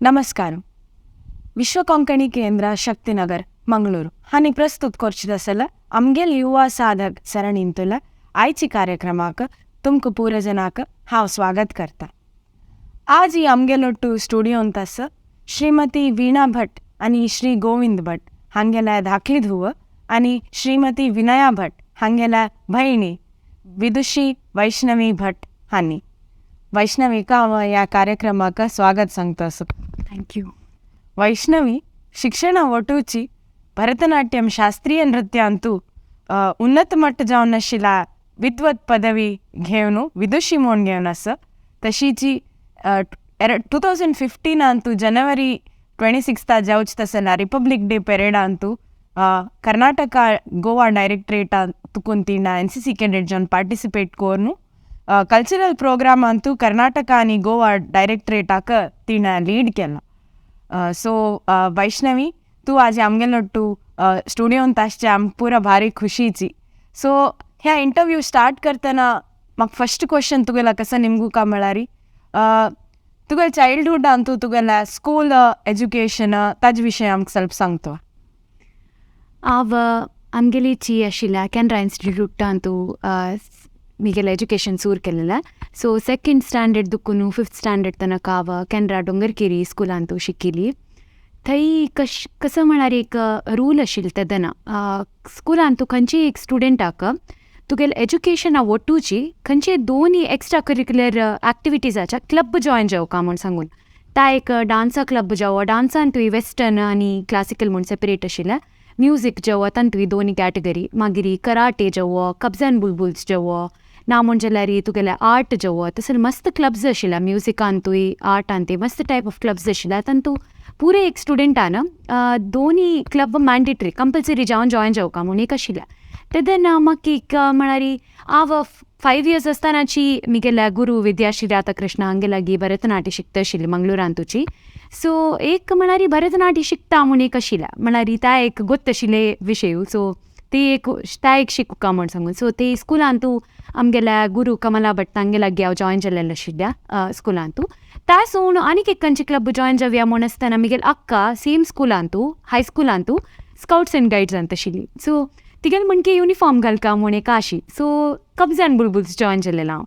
ನಮಸ್ಕಾರ. ವಿಶ್ವ ಕೊಂಕಣಿ ಕೇಂದ್ರ, ಶಕ್ತಿನಗರ್, ಮಂಗಳೂರು हांणी प्रस्तुत करची तसला आमगेल युवा साधक सरणींतुला आयची कार्यक्रमाक तुमकां पुरो जनाक हांव स्वागत करता. आज ही आमगेलोट्टू स्टुडियोंत आसा श्रीमती वीणा भट आनी श्री गोविंद भट हांगेल्या धाकली धुव आनी श्रीमती विनया भट हांगेल्या भयणी विदुषी वैष्णवी भट हांणी. वैष्णवीका हांव ह्या कार्यक्रमाक स्वागत सांगता आसा. Thank you. Vaishnavi ಶಿಕ್ಷಣ ಒಟುಚಿ ಭರತನಾಟ್ಯಂ ಶಾಸ್ತ್ರೀಯ ನೃತ್ಯಾಂತೂ ಉನ್ನತ ಮಟ್ಟ जावन आशिल्ल्या विद्वत पदवी घेवन विदुषी म्हूण घेवन आसा. तशीची 2015 जनवरी 26 जावचे तसल्या रिपब्लीक डे परेडांतू कर्नाटक गोवा डायरेक्टरेटान तुकून तिणें एनसीसी कॅडेट जावन पार्टिसिपेट करून कल्चरल प्रोग्रामांतू कर्नाटक आनी गोवा डायरेक्टरेटाक तिणें लीड केला. सो वैष्णवी, तूं आज आमगेलोट्टू स्टुडियोंत आसचें आमकां पुरा भारी खुशीची. सो ह्या इंटरव्यू स्टार्ट करतना म्हाका फर्स्ट क्वेश्चन तुगेला कसो निमगुका म्हळ्यार तुगेल्या चायल्डहुडान तूं तुगेल्या स्कूल एज्युकेशन ताजे विशय आमकां ಸ್ವಲ್ಪ सांगतो. हांव आमगेलीची आशिल्ल्या केनरा इन्स्टिट्यूटांतू मिगेले एज्युकेशन सूर केलेलें. सो सेकेंड स्टँडर्ड दुकून फिफ्थ स्टँडर्ड तनक हांव केनरा डोंगरकेरी स्कुलांतू शिकिली. थंय कश कसो म्हळ्यार एक रूल आशिल्लो तेदना, स्कुलान तूं खंयचीय एक स्टुडंटाक तुगेलें एज्युकेशना वटूची खंयचे दोनूय एक्स्ट्रा करिकुलर एक्टिविटीजाच्या क्लब जॉयन जावका म्हूण सांगून. ता एक डांसा क्लब जावो, डांसान तुवें वेस्टर्न आनी क्लासिकल म्हूण सेपरेट आशिल्लें, म्युजीक जावो तातूंत दोनूय कॅटेगरी, मागीर कराटे जावो, कब्स एंड बुलबुल्स जावो, ना म्हूण जाल्यार तुगेलें आर्ट जावो, तसले मस्त क्लब्स आशिल्ले. म्युजिकांतूय आर्टांतूय मस्त टायप ऑफ क्लब्स आशिल्ले. तातूंत पुरे एक स्टुडंटान दोनूय क्लब मॅन्डेटरी कंपल्सरी जावन जॉयन जावका म्हूण एक आशिल्लें. तेन्ना म्हाका एक म्हळ्यार हांव 5 इयर्स आसतनाची मिगेल्या गुरू विद्याश्री राधाकृष्ण हांगे लागीं भरतनाट्य शिकता आशिल्ली मंगळुरांतूची. सो एक म्हळ्यार भरतनाट्य शिकता म्हूण एक आशिल्लें, म्हळ्यार ता एक गोत्त आशिल्ले विशय. सो ती एक ता एक शिकुका म्हूण सांगून सो ती स्कुलांतू आमगेल्या गुरू कमला भट तांगे लागीं हांव जॉयन जाल्लें आशिल्ल्या स्कुलांतू. ता सोडून आनीक एक खंयचे क्लब जॉयन जावया म्हूण आसतना मिगेल अक्का सेम स्कुलांतू हायस्कुलांतू स्कावट्स एंड गायड्सांत आशिल्ली. सो तिगेले म्हणकी युनिफॉर्म घालका म्हूण एक आशी, सो कब्स एंड बुलबुल्स जॉयन जालेलें हांव.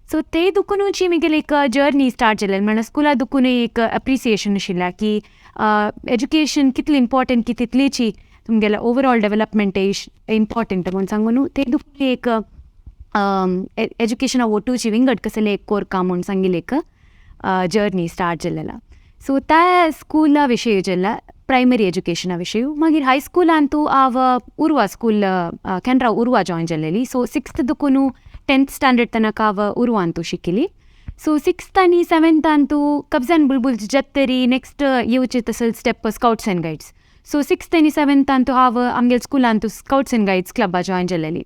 सो ते दुकुनूची मिगेली एक जर्नी स्टार्ट जालेली. म्हणल्यार स्कुला दुकुनूय एक एप्रिसिएशन आशिल्लें की एज्युकेशन कितलें इम्पॉर्टंट की तितलीची तुमगेलें ओवरऑल डेवलपमेंट इम्पॉर्टंट म्हूण सांगून ते दुकून एक एज्युकेशना वटूची विंगड कसले एक कोरका म्हूण सांगिल्लें एक जर्नी स्टार्ट जालेला. सो त्या स्कुला विशय जाल्या प्रायमरी एज्युकेशना विशय. मागीर हायस्कुलांतू हांव उर्वा स्कूल, केनरा उर्वा जॉयन जालेली. So sixth Dukun 10th standard तनक हांव उर्वांतू शिकिली. सो सिक्स्थ आनी सेवेंथांतू कब्स एंड बुलबुल्स जातरी नेक्स्ट येवचे तसले step scouts and guides. So sixth आनी सेवेंथांतू हांव आमगेल्या स्कुलांतू स्कावट्स एंड गायड्स क्लबा जॉयन जालेली.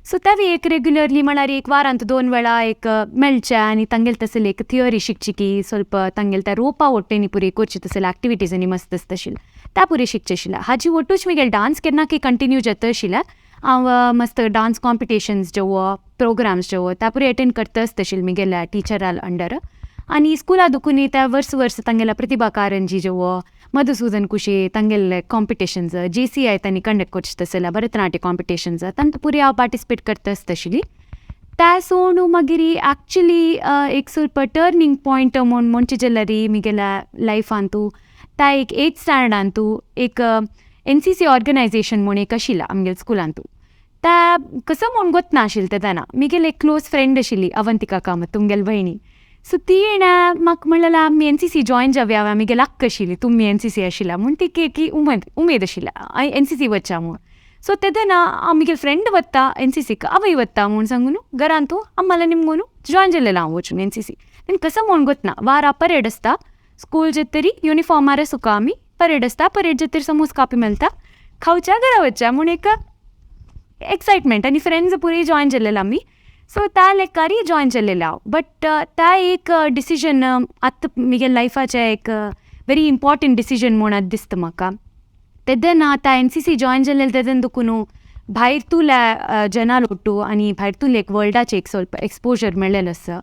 सो तेवी एक रेग्युलरली म्हळ्यार एक वारांत दोन वेळा एक मेळचें आनी तांगेले तसले एक थियरी शिकची की ಸ್ವಲ್ಪ तांगेले त्या रोपा वटेनी पुरी करची तसले एक्टिविटीज आनी मस्त आसता आशिल्लें त्या पुरी शिकचें आशिल्लें. हाजी वटूच मिगेले डांस केन्ना की कंटिन्यू जाता आशिल्लें. हांव मस्त डांस कॉम्पिटिशन्स जेवो, प्रोग्राम्स जेवो, त्या पुरी एटेंड करता आसता आशिल्लें मिगेल्या टिचरा अंडर. आनी स्कुला दुकून त्या वर्स वर्स तांगेल्या प्रतिभा कारंजी जेवो, मधुसूदन कुशे तांगेले कॉम्पिटिशन्स, जेसीआय तांणी कंडक्ट करचे तसले भरतनाट्य कॉम्पिटिशन्स, तांकां पुरी हांव पार्टिसिपेट करता आसता आशिल्ली. त्या सोडून मागीर एक्चुली एक ಸ್ವಲ್ಪ टर्निंग पॉयंट म्हूण म्हणचें जाल्यार मिगेल्या लायफांतू ता एक एथ स्टँडर्डांतू एक एनसीसी ऑर्गनायझेशन म्हूण एक आशिल्लें आमगेल्या स्कुलांतू. ता कसो म्हूण गोत नाशिल्लें तेन्ना मिगेले एक क्लोज फ्रेंड आशिल्ली अवंतिका कामत, तुमगेले भयणी. सो ती म्हाका म्हणलें आमी एनसीसी जॉयन जावया. मिगेले अक्का आशिल्ली, तुमी एनसीसी आशिल्ल्या म्हूण ती एक उमेद उमेद आशिल्ली एनसीसी वचया म्हूण. सो तेन्ना मिगेले फ्रेंड वता एनसीसीक, हांवूय वता म्हूण सांगून घरांतू अम्माला निमगून जॉयन जालेलें हांव वचून एनसीसी. तेन्ना कसो म्हूण गोतना वारा परेड आसता, स्कूल जातरी युनिफॉर्मार सुका आमी परेड आसता, परेड जातरी समोस कापी मेळटा, खावच्या घरा वचच्या म्हूण एक एक्सायटमेंट आनी फ्रेंड्स पुरी जॉयन जालेले आमी. सो त्या लेकारूय जॉयन जालेलें हांव. बट त्या एक डिसिजन आतां मिगेले लायफाचें एक व्हेरी इम्पॉर्टंट डिसिजन म्हूण आतां दिसता म्हाका. तेन्ना आतां एनसीसी जॉयन जालेलें तेन्ना दुकून भायर तुल्या जनाल ಒಟ್ಟು आनी भायर तुले एक वर्ल्डाचें एक ಸ್ವಲ್ಪ एक्सपोजर मेळ्ळेलें आसा.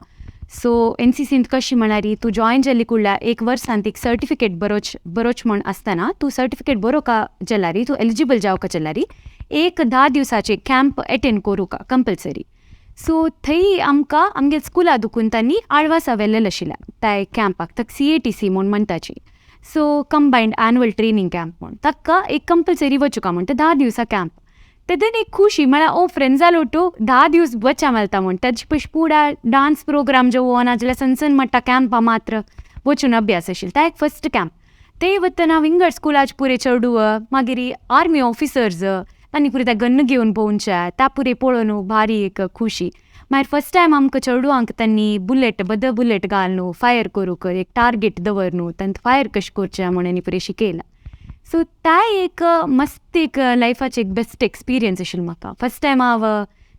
सो एनसीसींत कशी म्हळ्यार तूं जॉयन जाल्ली कुडल्या एक वर्सांत एक सर्टिफिकेट बरोच बरोच म्हण आसतना तूं सर्टिफिकेट बरोवका जाल्यार, तूं एलिजिबल जावका जाल्यार एक 10 दिवसाचे कॅम्प एटेंड करूका कंपल्सरी. सो थंय आमकां आमगे स्कुला दुखून तांणी आळवासा व्हेल्लें आशिल्लें त्या कॅम्पाक. ताका सीएटीसी म्हूण म्हणटाची, so combined annual training camp म्हूण. ताका एक कंपल्सरी वचुका म्हूण ते 10 दिवसा कॅम्प. तेदन एक खुशी म्हळ्यार ओ फ्रेंड्सा लोटू 10 दिवस वचा मेळटा म्हूण. ताजे पयशे पुरा डान्स प्रोग्राम जेवो नाजाल्यार सनसन म्हणटा कॅम्पा मात्र वचून अभ्यास आशिल्लो. ता एक फस्ट कॅम्प. ते वतना विंगड स्कुलाचे पुरे चेडूं, मागीर आर्मी ऑफिसर्स, तांणी पुरे ते गन्न घेवन भोंवचे त्या पुरे पळोवन भारी एक खुशी. मागीर फस्ट टायम आमकां चेडवांक तांणी बुलेट बद बुलेट घालून फायर करूंक एक टार्गेट दवर न्हू, तांकां फायर कशें करचें म्हणून पुरें शिकयलां. सो ता एक मस्त एक लायफाचें एक बेस्ट एक्सपिरियन्स आशिल्लो म्हाका. फस्ट टायम हांव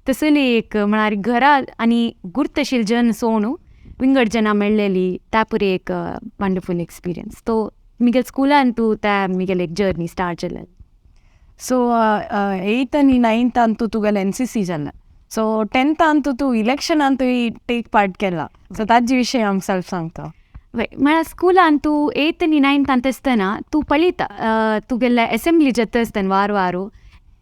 तसली एक म्हळ्यार घरा आनी गुर्त आशिल्ले जन सोणू विंगड जनां मेळ्ळेली, त्या पुरे एक वंडरफूल एक्सपिरियन्स. तो मिगेल स्कुलान तूं त्या मिगेल एक जर्नी स्टार्ट जालें. सो एयथ आनी नायन्थ अंतू तुगेलें एनसीसी जालें. सो टेंथ अंतू तूं इलेक्शनान तुवें टेक पार्ट केला. सो ताजे विशय आमकां ಸ್ವಲ್ಪ सांगता. वय, म्हळ्यार स्कुलान तूं एथ आनी नायन्थांत आसतना तूं पळयता तुगेले एसेंब्ली जाता आसतना वार वारू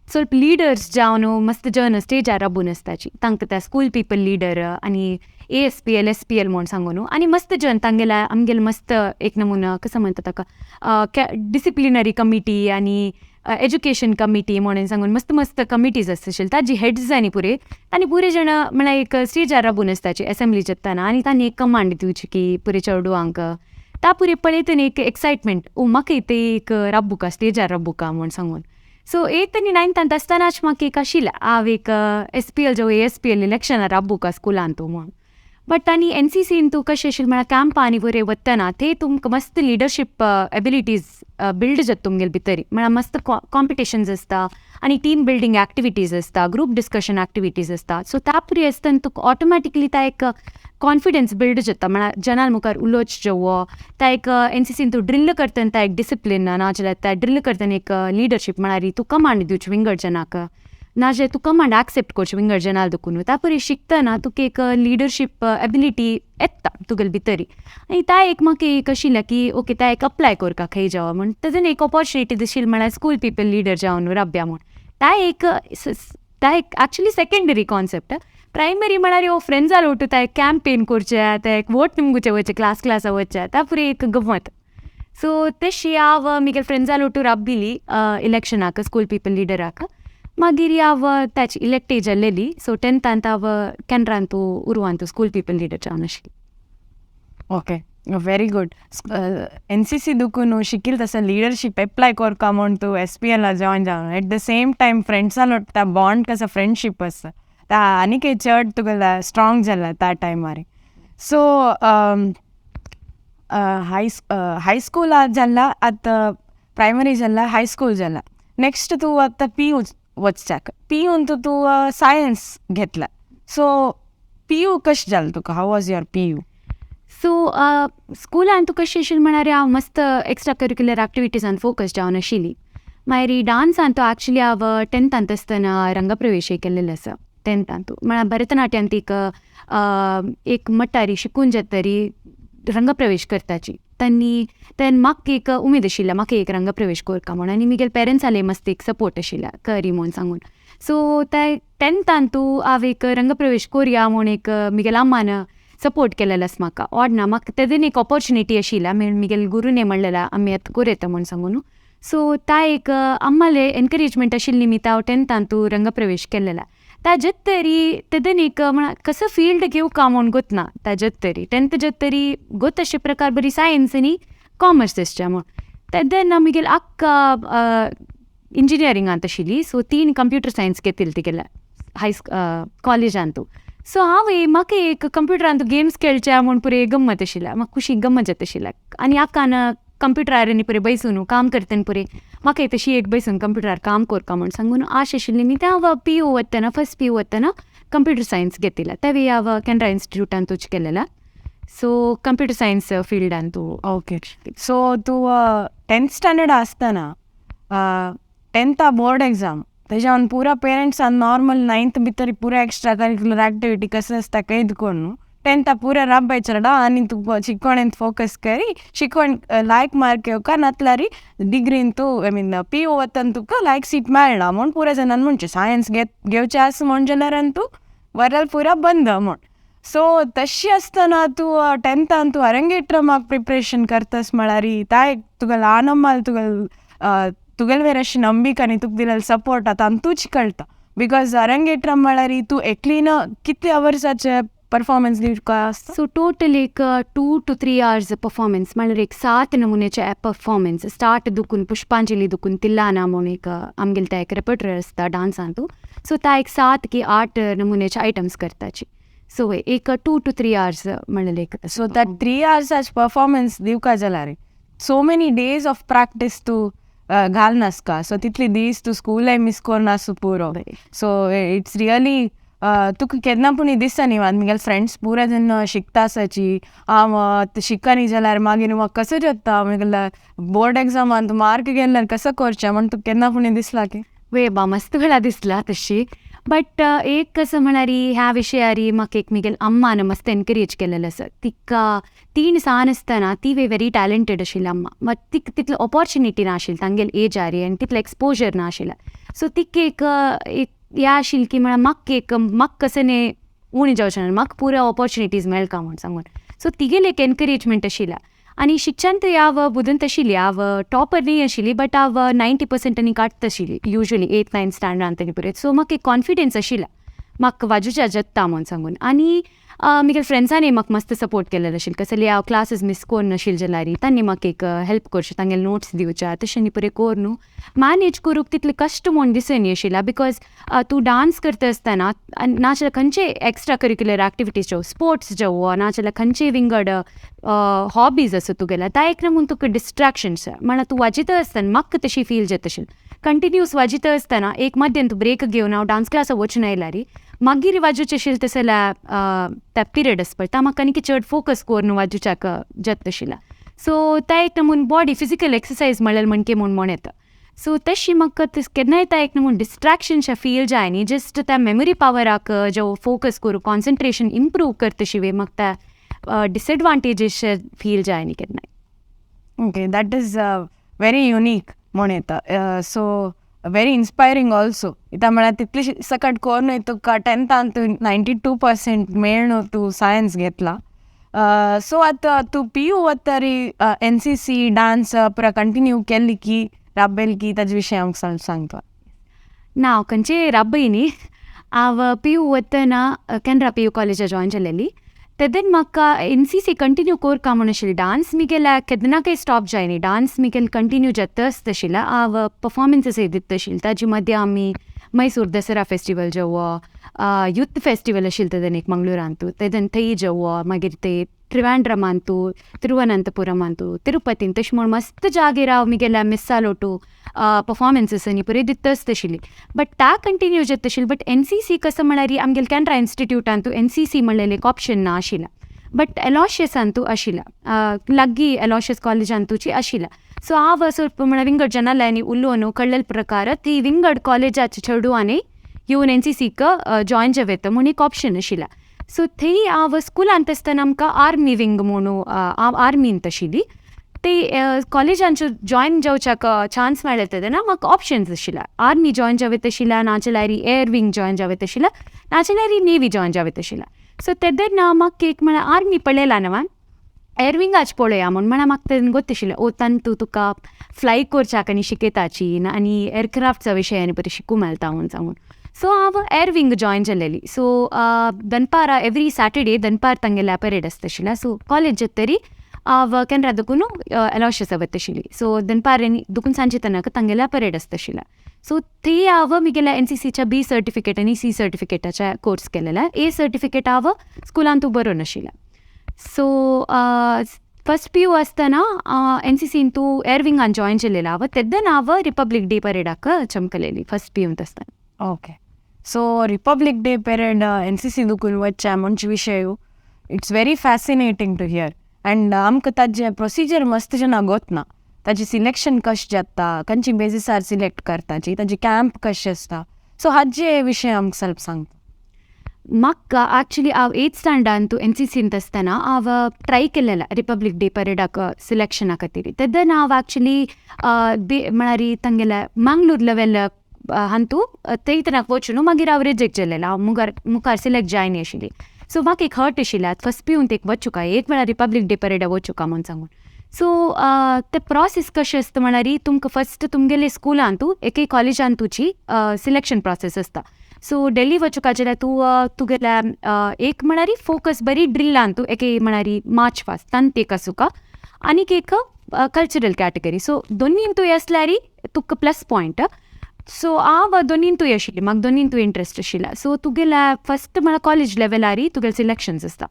ಸ್ವಲ್ಪ लिडर्स जावन मस्त जन स्टेजार राबून आसताची. तांकां त्या स्कूल पिपल लिडर आनी एएसपीएल एसपीएल म्हूण सांगून आनी मस्त जन तांगेले आमगेले मस्त एक नमुना कसो म्हणटा ताका डिसिप्लिनरी कमिटी आनी एज्युकेशन कमिटी म्हणून सांगून मस्त मस्त कमिटीज आसता. ताजी हेड्स आनी पुरे आनी पुरे जाण म्हळ्यार एक स्टेजार राबून आसताची एसेंब्ली जाताना आनी तांणी एक कमांड दिवची की पुरे चेडवांक. ता पुरे पळयतना एक एक्सायटमेंट, ओ म्हाका ते एक राबुका स्टेजार राबुका म्हूण सांगून. सो एथ आनी नायन्थांत आसतनाच म्हाका एक आशिल्लें हांव एक एसपीएल जावं एएसपीएल इलेक्शनार राबुका स्कुलान तूं म्हूण. बट आनी एनसीसीन तूं कशें आशिल्लें म्हळ्यार कॅम्पा आनी बरें वतना ते तुमकां मस्त लिडरशीप एबिलिटीज बिल्ड जाता तुमगेले भितर. म्हळ्यार मस्त कॉम्पिटिशन्स आसता आनी टीम बिल्डींग एक्टिविटीज आसता, ग्रूप डिस्कशन एक्टिविटीज आसता. सो त्या पुरी आसतना तुका ऑटोमॅटिकली ता एक कॉन्फिडन्स बिल्ड जाता, म्हळ्यार जनां मुखार उलोवचें जेवो. ता एक एनसीसीन तूं ड्रिल करतना ता एक डिसिप्लीन, नाजाल्यार त्या ड्रिल करतना एक लिडरशीप, म्हळ्यार तूं कमांड दिवचें विंगड जनाक, नाजाल्यार तूं कमांड एक्सेप्ट करचें विंगड जनां दुखून. त्या परी शिकतना तुका एक लिडरशीप एबिलिटी येता तुगेले भितरी. आनी ता एक म्हाका एक आशिल्लें की ओके ता एक अप्लाय करका खंय जावं म्हूण. तेजेन एक ऑपॉर्चुनिटी आशिल्ली म्हळ्यार स्कूल पिपल लिडर जावन राबया म्हूण. ता एक एक्चुली सेकेंडरी कॉन्सेप्ट. प्रायमरी म्हळ्यार हो फ्रेंड्सा लोटू ता एक कॅम्पेन करचें, ते एक वोट निमगुचे वचचें, क्लास क्लासा वचचें, ता पुरी एक गमत. सो तशी हांव म्हगे फ्रेंड्सा लोटू राबिल्ली इलेक्शनाक स्कूल पिपल लिडराक. मागीर हांव ताची इलेक्टेड जाल्लेली. सो टेंथांत हांव केनरांतू उरवांतू स्कूल पिपल लिडर जावन आशिल्ली. Okay, very good. एनसीसी दुखून शिकील तसं लिडरशीप एप्लाय करका म्हूण तूं एसपीएला जॉयन जावन एट the same time फ्रेंड्सा लोट ता बॉन्ड कसो फ्रेंडशीप आसा ता आनीकय चड तुगेलो स्ट्रॉंग जाला त्या टायमार. सो हाय हायस्कुला जाला आतां, प्रायमरी जाला, हायस्कूल जाला, नेक्स्ट तूं आतां पीयू वचच्याक. पीयून तूं सायन्स घेतला. सो पीयू कशें जालें तुका? How was your PU? So स्कुलान तूं कशें आशिल्लें म्हळ्यार हांव मस्त एक्स्ट्रा करिक्युलर एक्टिविटीजान फोकस जावन आशिल्ली. मागीर डान्सान तूं एक्चुली हांव टेंथांत आसतना रंगप्रवेश केल्लेलो आसा टेंथांतू. म्हळ्यार भरतनाट्यांत एक एक मट्टारी शिकून जातरी रंगप्रवेश करताची तांणी. तेन्ना म्हाका एक उमेद आशिल्ली म्हाका एक रंगप्रवेश करका म्हूण आनी म्हगेले पेरंट्साले मस्त एक सपोर्ट आशिल्लो करी म्हूण सांगून. सो ते टेंथांतू हांव एक रंगप्रवेश कोरया म्हूण एक म्हगेल्या अम्मान सपोर्ट केलेलो आसा म्हाका ओडना. म्हाका तेजेन एक ऑपॉर्चुनिटी आशिल्ली म्हगेले गुरूने म्हणलेलें आमी आतां कोरयता म्हूण सांगून. सो ता एक अम्माले एनकरेजमेंट आशिल्ली निमित्त हांव टेंथांतू रंगप्रवेश केलेला. ताजेत तरी तेदन एक म्हळ्यार कसो फिल्ड घेवका म्हूण गोतना. ताजेत तरी टेंथ जात तरी गोत अशे प्रकार बरी सायन्स आनी कॉमर्स आसचें म्हूण. तेन्ना म्हगेली अक्का इंजिनियरिंगांत आशिल्ली, सो तीन कंप्युटर सायन्स घेतिल्ली तिगेल्या हाय कॉलेजांतू. सो हांव म्हाका एक कंप्युटरांत गेम्स खेळचे म्हूण पुरे गम्मत आशिल्लें, म्हाका खुशी गम्मत जाता आशिल्लें. आनी आक्कान कंप्युटरार आनी पुरे बैसून काम करतना पुरे म्हाका तशी एक बैसून कंप्युटरार काम करका म्हूण सांगून आश आशिल्ली. न्ही तें हांव पीयू वतना, फस्ट पीयू वतना कंप्युटर सायन्स घेतिल्लें. तें हांव केनरा इन्स्टिट्यूटांतूच केलेलें. सो कंप्युटर सायन्स फिल्डांतू. ओके, सो तूं टेंथ स्टँडर्ड आसतना टेंथा बोर्ड एग्जाम तेज्यान पुरा पेरंट्सान नॉर्मल नायन्थ भितर पुरा एक्स्ट्रा करिक्युलर एक्टिविटी कसं आसता कैद करून टेंथा पुरा राब्बाय चलडा आनी तुका शिकवणेंत फोकस करी, शिकवण लायक मार्क येवका, नातल्यारी डिग्रीन तूं, I mean PU वतन तुका लायक सीट मेळना म्हूण पुरा जाणान म्हणचे सायन्स घेवचें आसा म्हूण जाल्यार तूं वरल पुरा बंद म्हूण. सो तशी आसतना तूं टेंथान तूं अरंगेट्रमाक प्रिपरेशन करतस म्हळ्यार ता एक तुका ल्हान अम्माल तुका तुगेले वेर अशी ನಂಬಿಕೆ आनी तुका दिलेलो सपोर्ट आतां तूंच कळटा, because arangetram म्हळ्यार तूं एकलीन कितले अवर्साचे परफॉर्मन्स दिवका आसता? सो टोटल एक 2 to 3 hours performance, म्हळ्यार एक 7 नमुन्याचे परफॉर्मन्स स्टार्ट दुखून पुष्पांजली दुखून तिल्लाना म्हूण एक आमगेले त्या एक रेपर्टरी आसता डान्सांतू. सो ता एक 7 की 8 नमुन्याचे आयटम्स करताची. सो एक 2 to 3 hours म्हणलें एक. सो त्या 3 आवर्साचे परफॉर्मन्स दिवका जाल्यार so many days of practice तूं घालनासका. सो तितले दीस तूं स्कूलय मिस करून आसूं पुरो. सो it's really तुका केन्ना पूण दिसता न्ही म्हगेले फ्रेंड्स पुरा जेन्ना शिकता आसाची हांव शिकनी जाल्यार मागीर म्हाका कसो जाता, म्हगेल्या बोर्ड एग्जामान मार्क गेल्यार कसो करचें म्हण तुका केन्ना पूण दिसला की? वे बा मस्त वेळा दिसला तशी. बट एक कसं म्हळ्यार ह्या विशयारी म्हाका एक म्हगेले अम्मान मस्त एनकरेज केलेलें आसा. तिका 3 सान आसतना ती वे व्हेरी टॅलंटेड आशिल्ली अम्मा, मात तिका तितली ऑपॉर्च्युनिटी नाशिल्ली तांगेले एजार आनी तितलो एक्सपोजर नाशिल्लें. सो तिका एक एक ह्या आशिल्लें की म्हळ्यार म्हाका एक म्हाका कसं न्ही उणें जावचें ना, म्हाका पुरो ऑपॉर्च्युनिटीज मेळका म्हूण सांगून. सो तिगेलें एक एनकरेजमेंट आशिल्लें. आनी शिक्षण तर हांव बुदंत आशिल्ली, हांव टॉपर न्ही आशिल्ली बट हांव 90% आनी काडटा आशिल्ली युजली 8th 9th स्टँडर्डांत आनी पुरे. सो म्हाका एक कॉन्फिडन्स आशिल्लो म्हाका वाजोवच्या जत्ता म्हूण सांगून. आनी म्हगेले फ्रेंड्सांनी म्हाका मस्त सपोर्ट केलेलो आशिल्लो, कसली हांव क्लासीस मिस करून नाशिल्लें जाल्यार तांणी म्हाका एक हेल्प करचें, तांगेले नोट्स दिवचे तशें न्ही पुरे करून न्हू मॅनेज करूंक तितलें कश्ट म्हूण दिसनी आशिल्लें. Because तूं डांस करता आसतना नाजाल्यार खंयचे एक्स्ट्रा करिक्युलर एक्टिविटीज जावं, स्पोर्ट्स जावं, नाजाल्यार खंयचे विंगड हॉबीज आसा तुगेले ता एक म्हूण तुका डिस्ट्रॅक्शन्स म्हळ्यार तूं वाजयता आसतना म्हाका तशी फील जाता आशिल्लें. कंटिन्यूस वाजयता आसतना एक मध्यान तूं ब्रेक घेवन हांव डांस क्लासा वचून आयल्यार मागीर वाजोवचें आशिल्लें तशें जाल्यार त्या पिरियड आसता पळय ता म्हाका आनीक चड फोकस करून वाजोवच्याक जाता आशिल्लें. सो त्या एक नमून बॉडी फिजिकल एक्सरसायज म्हणल्यार म्हणके म्हूण म्हण येता. सो तशी म्हाका केन्नाय त्या एक नमून डिस्ट्रॅक्शनशें फील जाय न्ही, जस्ट त्या मेमरी पावराक जो फोकस करूं कॉन्सन्ट्रेशन इम्प्रूव करता वे म्हाका त्या डिसएडवांटेजीस फील जाय न्ही केन्नाय. Okay, that is very unique म्हण येता. So very inspiring also. इता म्हळ्यार तितली सकट करून तुका टेंथान तूं 92% मेळ्ळो, तूं सायन्स घेतला. सो आतां तूं पीयू वतरी NCC dance पुरा कंटिन्यू केल्ली की राबेल की ताजे विशय आमकां सांगता? ना हांव खंयचे राबय न्ही. हांव पीयू वतना केनरा पीयू कॉलेजा जॉयन जालेली तेदन म्हाका NCC continue कोरका म्हूण आशिल्लें. डांस म्हगेल्या केन्ना स्टॉप जायनी, डांस म्हगेले कंटिन्यू जाता आसता आशिल्लें. हांव परफॉर्मन्सीस दिता आशिल्लें ताजे मदीं आमी मैसूर दसरा फेस्टिवल जावं, यूथ फेस्टिवल आशिल्लें तेदन एक मंगळुरांतू तेदन थंय जावं, मागीर ते त्रिवांड्रमांतू, तिरुवनंतपुरमांतू, तिरुपतीन तशें म्हूण मस्त जागेर हांव म्हगेल्या मिस्सालोटू परफॉर्मन्सीस आनी पुरे दिता आसता आशिल्ली. बट ता कंटिन्यू जाता आशिल्लें. बट NCC कसं म्हळ्यार आमगेले कॅनरा इन्स्टिट्यूटांतू NCC म्हणलेलें एक ऑप्शन ना आशिल्लें, बट एलॉशियसांतू आशिल्लें, लागीं एलॉशियस कॉलेजांतूची आशिल्लें. सो हांव असो म्हळ्यार विंगड जनालांनी उलोवन कळ्ळेले प्रकार ती विंगड कॉलेजाचे चेडवांनी येवन NCCक जॉयन जावं येता म्हूण एक ऑप्शन आशिल्लें. सो थंय हांव स्कुलांत आसतना आमकां आर्मी विंग म्हणून हांव आर्मींत आशिल्ली, ते कॉलेजांचो जॉयन जावच्याक चान्स मेळ्ळो तेन्ना म्हाका ऑप्शन्स आशिल्ले. आर्मी जॉयन जावं येता आशिल्लें, नाजाल्यार एअर विंग जॉयन जावं येता आशिल्लें, नाजाल्यार नेवी जॉयन जावं येता आशिल्लें. सो तेन्ना म्हाका एक म्हळ्यार आर्मी पळयला न्हू एअर विंगाच पळोवया म्हूण म्हळ्यार म्हाका तेन्ना गोत आशिल्लें ओ तांतू तुका फ्लाय करच्याक आनी शिकयताची आनी एअरक्राफ्टचा विशय आनी बरें शिकूंक मेळटा म्हूण सांगून. सो हांव एअर विंग जॉयन जालेली. सो दनपारा एवरी सॅटर्डे दनपार तांगेल्या परेड आसता आशिल्लें. सो कॉलेज जातरी हांव केनरा दुकून एलॉशियसा वता आशिल्ली. सो दनपार आनी दुकून सांजे तेन्ना तांगेल्या परेड आसता आशिल्लें. सो थंय हांव म्हगेल्या NCCच्या बी सर्टिफिकेट आनी सी सर्टिफिकेटाचे कोर्स केलेले. ए सर्टिफिकेट हांव स्कुलांतू बरोवन आशिल्लें. सो फर्स्ट पीयू आसतना NCCन तूं एअर विंगान जॉयन जालेलें हांव, तेन्ना हांव रिपब्लीक डे परेडाक चमकलेली फर्स्ट पीयूंत आसतना. Okay, so republic day parade NCC Dukun वच्च्या म्हणचे विशय it's very fascinating to hear. And आमकां ताजें प्रोसिजर मस्त जाणां गोत ना, ताजें सिलेक्शन कशें जाता, खंयचे बेजिसार सिलेक्ट करताची, ताजें कॅम्प कशें आसता, सो हाजे विशय आमकां ಸ್ವಲ್ಪ सांगता. म्हाका एक्चुली हांव एथ स्टँडर्डान एन सी सींत आसतना हांव ट्राय केलेलें रिपब्लीक डे परेडाक सिलेक्शना खातीर. तेन्ना हांव एक्चुली म्हळ्यार तांगेले मंगळूर लेवल हांतू थंय वचून मागीर हांव रिजेक्ट जालेलें. हांव मुखार मुखार सिलेक्ट जायना आशिल्ली. सो म्हाका एक हर्ट आशिल्लें, आतां फस्ट पिवन एक वचूका एक वेळा रिपब्लीक डे परेडा वचूका म्हूण सांगून. सो ते प्रोसेस कशें आसता म्हळ्यार तुमकां फस्ट तुमगेले स्कुलांतू एके कॉलेजान तुजी सिलेक्शन प्रोसेस आसता. सो डेल्ली वचूका जाल्यार तूं तुगेल्या एक म्हळ्यार फोकस बरी ड्रिलान तूं एके म्हळ्यार मार्च पास्ट तांत एक आसूका आनीक एक कल्चरल कॅटेगरी. सो दोनीन तूं आसल्यार तुका प्लस पॉयंट. सो हांव दोनीन तूं आशिल्ली, म्हाका दोनीन तूं इंट्रस्ट आशिल्ला. सो तुगेल्या फस्ट म्हळ्यार कॉलेज लेवलार तुगेले सिलेक्शन्स आसता.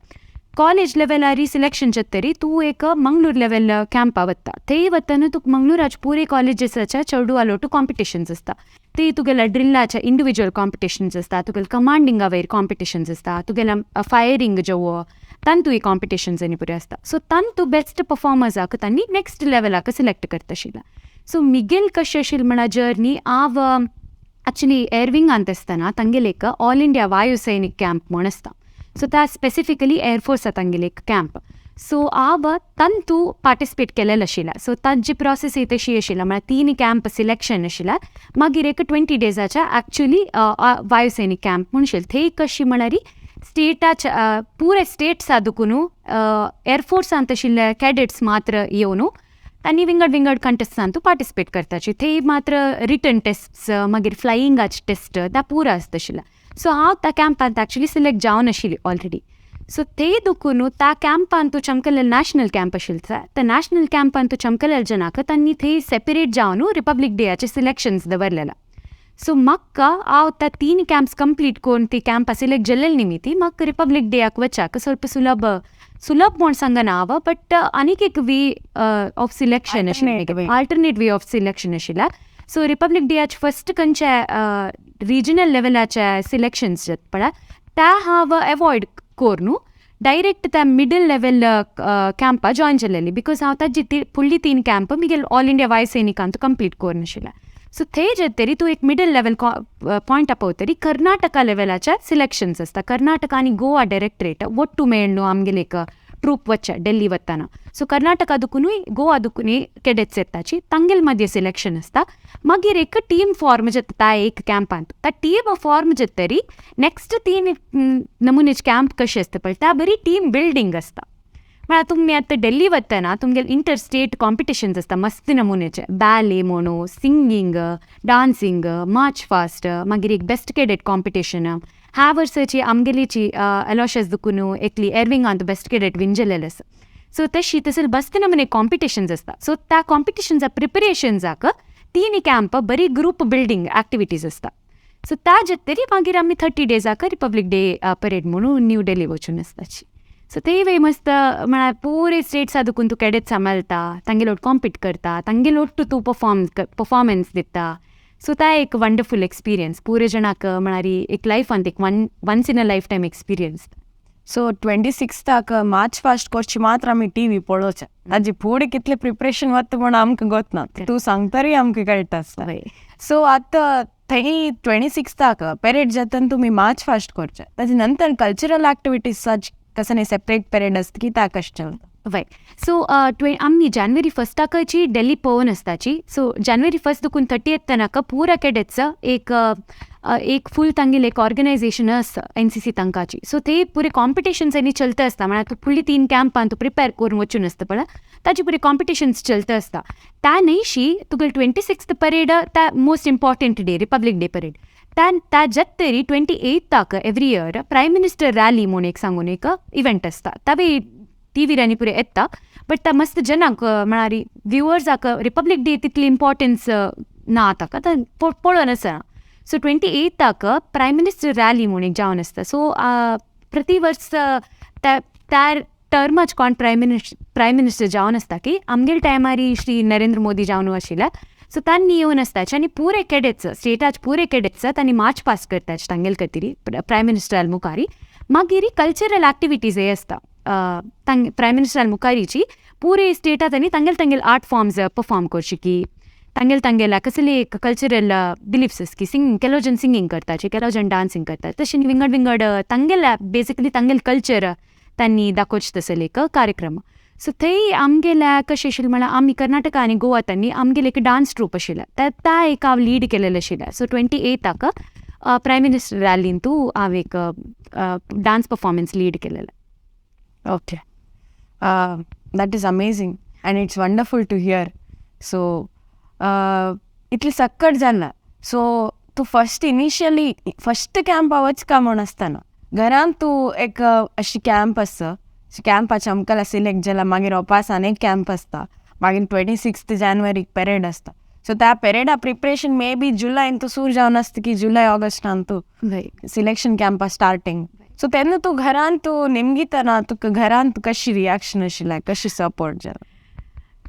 कॉलेज लेवलार सिलेक्शन जातरी तूं एक मंगळूर लेवल कॅम्पा वता. थंय वतना तुका मंगळूराचे पुरे कॉलेजीसाच्या चेडवा लोटू कॉम्पिटिशन्स आसता. ते तुगेल्या ड्रिल्लाच्या इंडिविज्युअल कॉम्पिटिशन्स आसता, तुगेले कमांडिंगा वयर कॉम्पिटिशन्स आसता, तुगेल्या फायरींग जेवो तांतूय कॉम्पिटिशन्स आनी पुरे आसता. सो तांतू बेस्ट परफॉर्मर्साक तांणी नेक्स्ट लेवलाक सिलेक्ट करता आशिल्लें. सो मिगेल कशें आशिल्लें म्हळ्यार जर्नी, हांव एक्चुली एअरविंगांत आसतना तांगेले एक ऑल इंडिया वायू सैनीक कॅम्प म्हूण आसता. सो त्या स्पेसिफिकली एअरफोर्सा तांगेले एक कॅम्प. सो हांव तांतू पार्टिसिपेट केलेलें आशिल्लें. सो तांची प्रोसेस तशी आशिल्ली म्हळ्यार तीन कॅम्प सिलेक्शन आशिल्लें, मागीर एक 20 डेजाच्या एक्चुली वायुसैनीक कॅम्प म्हूण आशिल्लें. थंय कशी म्हळ्यार स्टेटाच्या पुरे स्टेट्सा दुकून एअरफोर्सांत आशिल्ले कॅडेट्स मात्र येवन तांणी विंगड विंगड कंटेस्टांतू पार्टिसिपेट करताची. थंय मात्र रिटन टेस्ट्स मागीर फ्लायिंगाचे टेस्ट त्या पुरा आसता आशिल्लें. सो हांव त्या कॅम्पांत एक्चुली सिलेक्ट जावन आशिल्ली ऑलरेडी. सो ते दुकून त्या कॅम्पान तूं चमकलें नॅशनल कॅम्प आशिल्लें, त्या नॅशनल कॅम्पान तूं चमकलें जनाक तांणी थंय सेपरेट जावन रिपब्लीक डेयाचे सिलेक्शन्स दवरलेलें. सो म्हाका हांव त्या तीन कॅम्प्स कंप्लीट करून ती कॅम्पा सिलेक्ट जाल्ले निमित्ती म्हाका रिपब्लीक डेयाक वचाक ಸ್ವಲ್ಪ सुलभ सुलभ म्हूण सांगना हांव, बट आनीक एक वे ऑफ सिलेक्शन आशिल्लें, अल्टरनेट वे ऑफ सिलेक्शन आशिल्लें. सो रिपब्लीक डेयाचे फस्ट खंयचे रिजनल लेवलाचे सिलेक्शन्स जाता पळय त्या हांव एवॉयड करून डायरेक्ट त्या मिडल लेवल कॅम्पा जॉयन जालेली, because हांव ताजी फुडली तीन कॅम्प मिगेल ऑल इंडिया वायू सैनिकांत कंप्लीट करून आशिल्लें. सो थंय जातरी तूं एक मिडल लेवल पॉयंटा पावतरी कर्नाटका लेवलाचे सिलेक्शन्स आसता. कर्नाटका आनी गोवा डायरेक्टरेट ಒಟ್ಟು मेळ्ळ आमगेले एक ट्रूप वच्चे डेल्ली वतना. सो कर्नाटका दुकुनूय गोवा दुकुनूय केडेट्स येताची तांगेल मदीं सिलेक्शन आसता. मागीर एक टीम फॉर्म जाता त्या एक कॅम्पांत. त्या टीम फॉर्म जातरी नेक्स्ट तीन नमुनेचे कॅम्प कशें आसता पळय त्या बरी टीम बिल्डींग आसता. म्हळ्यार तुमी आतां डेल्ली वतना तुमगेले इंटर स्टेट कॉम्पिटिशन्स आसता मस्त नमुनेचे, बॅले म्हणू, सिंगींग, डान्सिंग, मार्च फास्ट, मागीर एक बेस्ट केडेट कॉम्पिटिशन. ह्या वर्साची आमगेलीची एलोशस दुकून एकली एअरविंगांत बेस्ट केडेट विन जालेलें आसा. सो तशी तसले मस्त नमुने कॉम्पिटिशन्स आसता. सो त्या कॉम्पिटिशन्सा प्रिपरेशन्साक तीन कॅम्प बरी ग्रूप बिल्डींग एक्टिविटीज आसता. सो त्या जातरी मागीर आमी 30 डेजाक रिपब्लीक डे परेड म्हणून न्यू डेल्ली वचून आसताची. सो तेय वे मस्त म्हळ्यार पुरे स्टेट्सा दुकून तूं केडेट्सा मेळटा, तांगेले लोट कॉम्पीट करता, तांगेले लोट तूं परफॉर्मन्स दिता. सो ता एक वंडरफूल एक्सपिरियन्स पुरे जणाक म्हळ्यार एक लायफांत एक once in a life time experience. So 26 March past करची मात्र आमी टीव्ही पळोवचें, ताजी फुडें कितलें प्रिपरेशन वता म्हूण आमकां गोतना, तूं सांगतरी आमकां कळटा आसता. सो आतां थंय 26 परेड जाता तुमी मार्च फास्ट करचें, ताजे नंतर कल्चरल एक्टिविटीज कसं सेपरेट परेड आसता की ता कशें चलता? वय सो आमी जानेवारी फस्टाकची डेल्ली पळोवन आसताची. सो जानेवारी 1 दुकून 30 तनक पुरा केडेट्स एक एक फूल तांगेले एक ऑर्गनायजेशन आसता एन सी सी तांकाची. सो ते पुरे कॉम्पिटिशन्स आनी चलता आसता, म्हळ्यार तूं फुडली तीन कॅम्पान तूं प्रिपेर करून वचून आसता पळय ताजी पुरे कॉम्पिटिशन्स चलता आसता. त्या न्हयशी तुगेले 26 परेड त्या most important day Republic Day parade त्या जातरी 28 every year prime minister rally म्हूण एक सांगून एक इव्हेंट आसता. तावे टीव्हीर आनी पुरे येता, बट त्या मस्त जनांक म्हळ्यार व्युवर्साक रिपब्लीक डे तितली इम्पॉर्टन्स ना ताका पळोवन आसना. सो 28 प्रायम मिनिस्टर रॅली म्हूण एक जावन आसता. सो प्रति वर्स त्या टर्माच कोण प्रायम मिनिस्टर जावन आसता की आमगेले टायमार श्री नरेंद्र मोदी जावन आशिल्ले. सो तांणी येवन आसताचे आनी पुरे केडेट्स स्टेटाचे पुरे केडेट्स तांणी मार्च पास करताचे तांगेले खातीर प्रायम मिनिस्टरा मुखार. मागीर कल्चरल एक्टिविटीज हे आसता प्रायम मिनिस्टरा मुखारीची पुरे स्टेटात आनी तांगेले तांगेले आर्ट फॉर्म्स परफॉर्म करचे की. तांगेले तांगेल्या कसले एक कल्चरल बिलीफ्स की सिंगींग, केलो जण सिंगींग करताचे, केलो जण डान्सिंग करतात, तशें विंगड विंगड तांगेल्या बेसिकली तांगेले कल्चर तांणी दाखोवचें तसले एक कार्यक्रम. सो थंय आमगेल्या कशें आशिल्लें म्हळ्यार आमी कर्नाटका आनी गोवा तांणी आमगेले एक डान्स ट्रूप आशिल्लें, ता एक हांव लीड केलेलें आशिल्लें. सो 28 प्रायम मिनिस्टर रॅलीन तूं हांव एक डान्स परफॉर्मन्स लीड केलेलें. Okay, that is amazing and it's wonderful to hear. So इतलें सक्कट जाला. सो तूं फर्स्ट इनिशियली फर्स्ट कॅम्पा वचका म्हूण आसतना घरांत तूं एक अशी कॅम्प आसा, कॅम्पाचे आमकां सिलेक्ट जाला, मागीर ओपासान एक कॅम्प आसता, मागीर 26 जानेवारीक परेड आसता. सो त्या परेडा प्रिपरेशन मे बी जुलयन तूं सूर जावन आसता की जुलय ऑगस्टान तूं सिलेक्शन कॅम्पा स्टार्टींग. सो तेन्ना तूं घरांत तूं नेमगितना तुका घरांत कशी रिएक्शन आशिल्लें, कशी सपोर्ट जाला?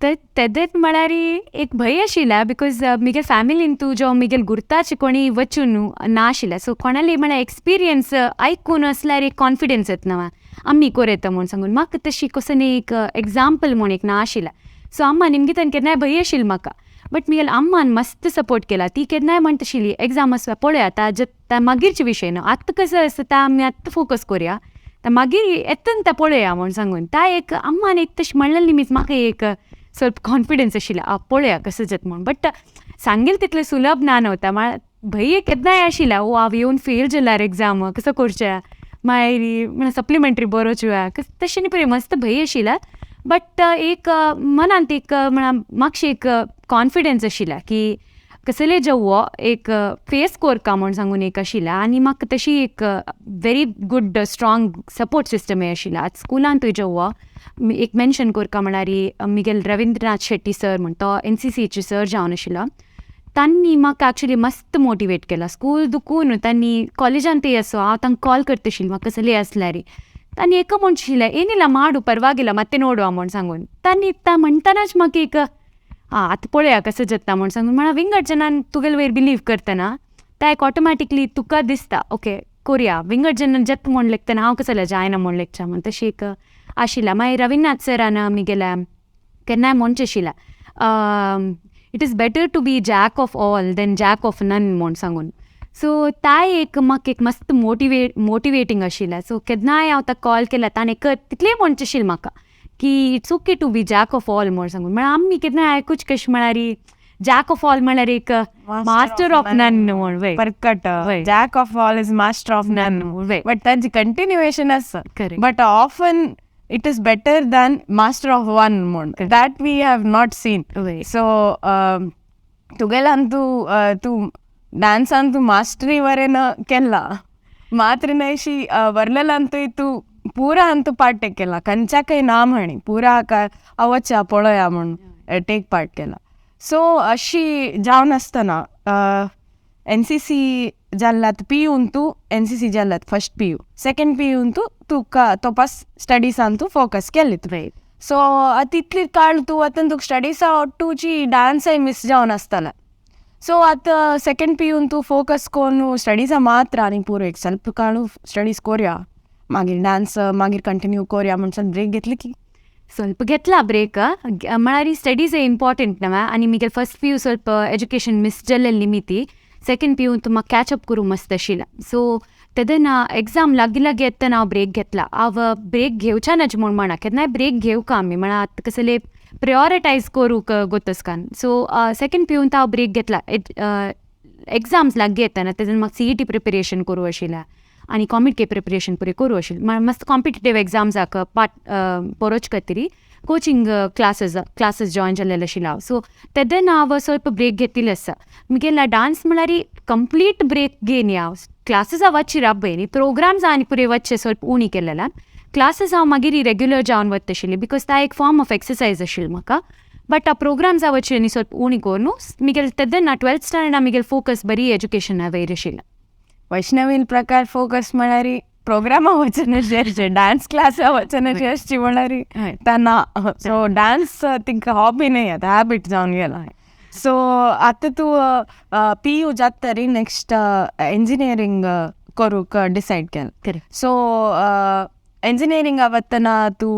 तर तेदेच म्हळ्यार एक भंय आशिल्ला because म्हगे फॅमिलीन तूं जो म्हगेले गुर्ताचे कोणी वचून ना आशिल्लें. सो कोणाली म्हळ्यार एक्सपिरियन्स आयकून आसल्यार एक कॉन्फिडन्स येता न्हू आमी कोर येता म्हूण सांगून, म्हाका तशी कसो न्ही एक एग्जाम्पल म्हूण एक ना आशिल्लें. सो अम्मा निमगितान केन्नाय भंय आशिल्लो म्हाका, बट म्हगेले अम्मान मस्त सपोर्ट केला. ती केन्नाय म्हणटा आशिल्ली एग्जाम आसल्यार पळया आतां मागीरचे विशय न्हू, आतां कसो आसता ता आमी आतां फोकस करुया, मागीर येता न्हू तें पळया म्हूण सांगून. ता एक अम्मान एक तशें म्हणलेलें निमीत म्हाका एक ಸ್ವಲ್ಪ कॉन्फिडन्स आशिल्लें पळया कसो जाता म्हूण. बट सांगेल तितलें सुलभ ना न्हू तें, भंय केन्नाय आशिल्लें ओ हांव येवन फेल जाल्यार एग्जाम कसो करचें, मागीर म्हळ्यार सप्लिमेंट्री बरोवचें तशें न्ही, पळय मस्त भंय आशिल्लें. बट एक मनांत एक म्हळ्यार मातशें एक कॉन्फिडन्स आशिल्लें की कसले जेवो एक फेस कोरका म्हूण सांगून एक आशिल्लें. आनी म्हाका तशी एक very good strong support सिस्टमय आशिल्लें. आतां स्कुलांतूय जेवो एक मेन्शन कोरका म्हळ्यार म्हगेले रविंद्रनाथ शेट्टी सर म्हण, तो एनसीसीचे सर जावन आशिल्लो, तांणी म्हाका एक्चुली मस्त मोटिवेट केला. स्कूल दुकून तांणी कॉलेजांतूय असो हांव तांकां कॉल करता आशिल्लें म्हाका कसलें आसल्यार, तांणी एका म्हणचे आशिल्लें ಏನಿಲ್ಲ ಮಾಡು ಪರವಾಗಿಲ್ಲ ಮತ್ತೆ ನೋಡುವ म्हूण सांगून. तांणी म्हणटनाच म्हाका एक आं आतां पळया कसो जाता म्हूण सांगून. म्हळ्यार विंगड जणान तुगेले वयर बिलीव करतना ता एक ऑटोमॅटिकली तुका दिसता ओके कोरया, विंगड जणान जत म्हूण लेखतना हांव कसो जायना म्हूण लेखचा म्हूण तशी एक आशिल्लें. मागीर रविन्द्रनाथ सरान म्हगेल्या केन्नाय म्हणचें आशिल्लें it is better to be jack of all than jack of none म्हूण सांगून. सो ताय एक म्हाका एक मस्त मोटिवेटींग आशिल्लें. सो केन्नाय हांव ताका कॉल केल्यार ताणें एक तितलें म्हणचें आशिल्लें म्हाका की it's okay to be jack of all म्हूण सांगून. म्हळ्यार आमी केन्नाय आयकूच कशें म्हळ्यार जॅक ऑफ ऑल म्हळ्यार एक मास्टर ऑफ नन म्हूण. परकट jack of all is master of none, but तांची कंटिन्युएशन आसा. But often it is better than master of one म्हूण, that we have not seen. So तुगेल्यान तूं तूं डान्सान तूं मास्टरी वरेन केला, मात्र न्हय वर्लेलांतूय तूं पुरा अंतू पार्ट टेक केला, खंयच्याकय ना म्हणी पुरा अवच्या पळया म्हूण टेक पार्ट केला. सो अशी जावन आसतना एनसीसी जाल्लात पी यून तूं एनसीसी जाल्लात फर्स्ट पीयू, सेकंड पीयून तूं तुका तोपास स्टडीसान तूं फोकस केली. सो आतां इतली काळ तूं आतां तुका स्टडीसा ಒಟ್ಟುची डान्सय मिस जावन आसताला. सो आतां सेकंड पीयून तूं फोकस कोन्न स्टडीसा मात्र आनी पुरो एक ಸ್ವಲ್ಪ काळ स्टडीज कोरया, मागीर डान्स मागीर कंटिन्यू कोरया म्हण ब्रेक घेतली की? ಸ್ವಲ್ಪ घेतला ब्रेक, म्हळ्यार स्टडीज इम्पॉर्टंट न्हू. आनी म्हगेले फर्स्ट पीयू ಸ್ವಲ್ಪ एज्युकेशन मिस जाल्लें निमित्ती सेकंड पीयून म्हाका कॅचअप करूंक मस्त आशिल्लें. सो तेन्ना एग्जाम लागीं लागीं येतना हांव ब्रेक घेतला. हांव ब्रेक घेवच्यानच म्हूण म्हणा केन्नाय ब्रेक घेवका आमी, म्हळ्यार आतां कसले प्रियोरिटायज करूंक गोतसकान. सो सेकंड पीयून हांव ब्रेक घेतला एग्जाम्स लागीं येतना, तेन्ना म्हाका सीईटी प्रिपरेशन करूं आशिल्लें आनी कॉमेट के प्रिपरेशन पुरें करूं आशिल्लें. मस्त कॉम्पिटेटीव एग्जाम्साक पार्ट बरोवचे खातीर कोचिंग क्लासीस जॉयन जाल्लें आशिल्लें हांव. सो तेन्ना हांव ಸ್ವಲ್ಪ ब्रेक घेतिल्लें आसा. म्हगेल्या डान्स म्हळ्यार कंप्लीट ब्रेक घेयनी हांव, क्लासीस हांव वच्ची राबय न्ही, प्रोग्राम्स आनी पुरें वच्चें ಸ್ವಲ್ಪ उणी केलेलें. क्लासीस हांव मागीर रेग्युलर जावन वता आशिल्लें because ता एक फॉर्म ऑफ एक्सरसायज आशिल्लें म्हाका. बट आ प्रोग्राम्स वच्चे न्ही ಸ್ವಲ್ಪ उणी करून म्हगेलें तेन्ना ट्वेल्थ स्टँडर्डा म्हगेलें फोकस बरी एज्युकेशना वयर आशिल्लें. वैष्णवील प्रकार फोकस म्हळ्यार प्रोग्रामा वचना, डान्स क्लासा वचना अशी म्हळ्यार ता. सो डान्स तिंका हॉबी न्हय आतां हॅबिट जावन गेला. सो आतां तूं पीयू जाता तरी नेक्स्ट इंजिनियरींग करूंक डिसायड केलें. सो इंजिनियरिंगा वतना तूं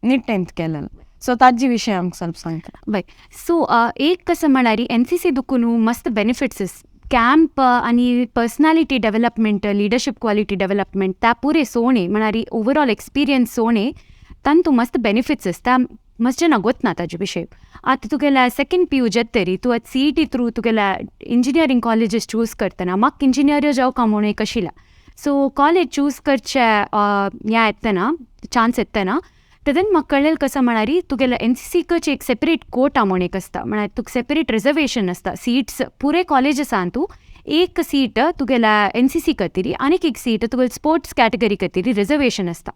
निटेंत केलें. सो ताजे विशय आमकां ಸ್ವಲ್ಪ सांगता. बय, सो एक कसं म्हळ्यार एनसीसी दुकून मस्त बेनिफिट्स, कॅम्प आनी personality development, leadership quality development, त्या पुरे सोणे म्हळ्यार ओवरऑल एक्सपिरियन्स सोणे तांतू मस्त बेनिफिट्स आसता. मस्त जाणां गोतना ताजे विशय. आतां तुगेल्या सेकंड पीयू जातरी तूं आतां सीईटी थ्रू तुगेल्या इंजिनियरींग कॉलेजीस चूज करतना, म्हाका इंजिनियर जावका म्हणून एक आशिल्लें. सो कॉलेज चूज करचे हें येतना, चान्स येतना, तेदन म्हाका कळ्ळें कसं म्हळ्यार तुगेल्या एनसीसीकच एक सेपरेट कोटा म्हूण एक आसता, म्हळ्यार तुका सेपरेट रिजर्वेशन आसता. सिट्स पुरे कॉलेजीसान तूं एक सीट तुगेल्या एनसीसी खातीर आनीक एक सीट तुगेल्या स्पोर्ट्स कॅटेगरी खातीर रिजर्वेशन आसता.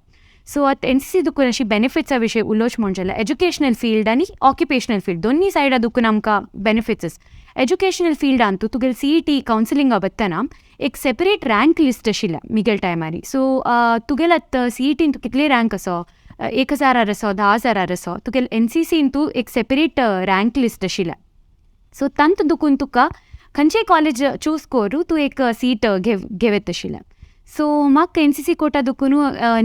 सो आतां एनसीसी दुकून अशी बेनिफिट्सा विशय उलोवचें म्हण जाल्यार एज्युकेशनल फिल्ड आनी ऑक्युपेशनल फिल्ड दोन्ही सायडा दुकून आमकां बेनिफिट्स आसा. एज्युकेशनल फिल्डान तूं तुगेले सीईटी कावन्सिलिंगा वतना एक सेपरेट रँक लिस्ट आशिल्लें मिगेल टायमारी. सो तुगेले आतां सीईटीन तूं कितले रँक आसो, 1000 आसो, 10,000 आसो, तुगेले एनसीसीन तूं एक सेपरेट रँक लिस्ट आशिल्लें. सो तांतू दुकून तुका खंयचेय कॉलेज चूज करूं तूं एक सीट घेवत आशिल्लें. सो म्हाका एनसीसी कोटा दुकून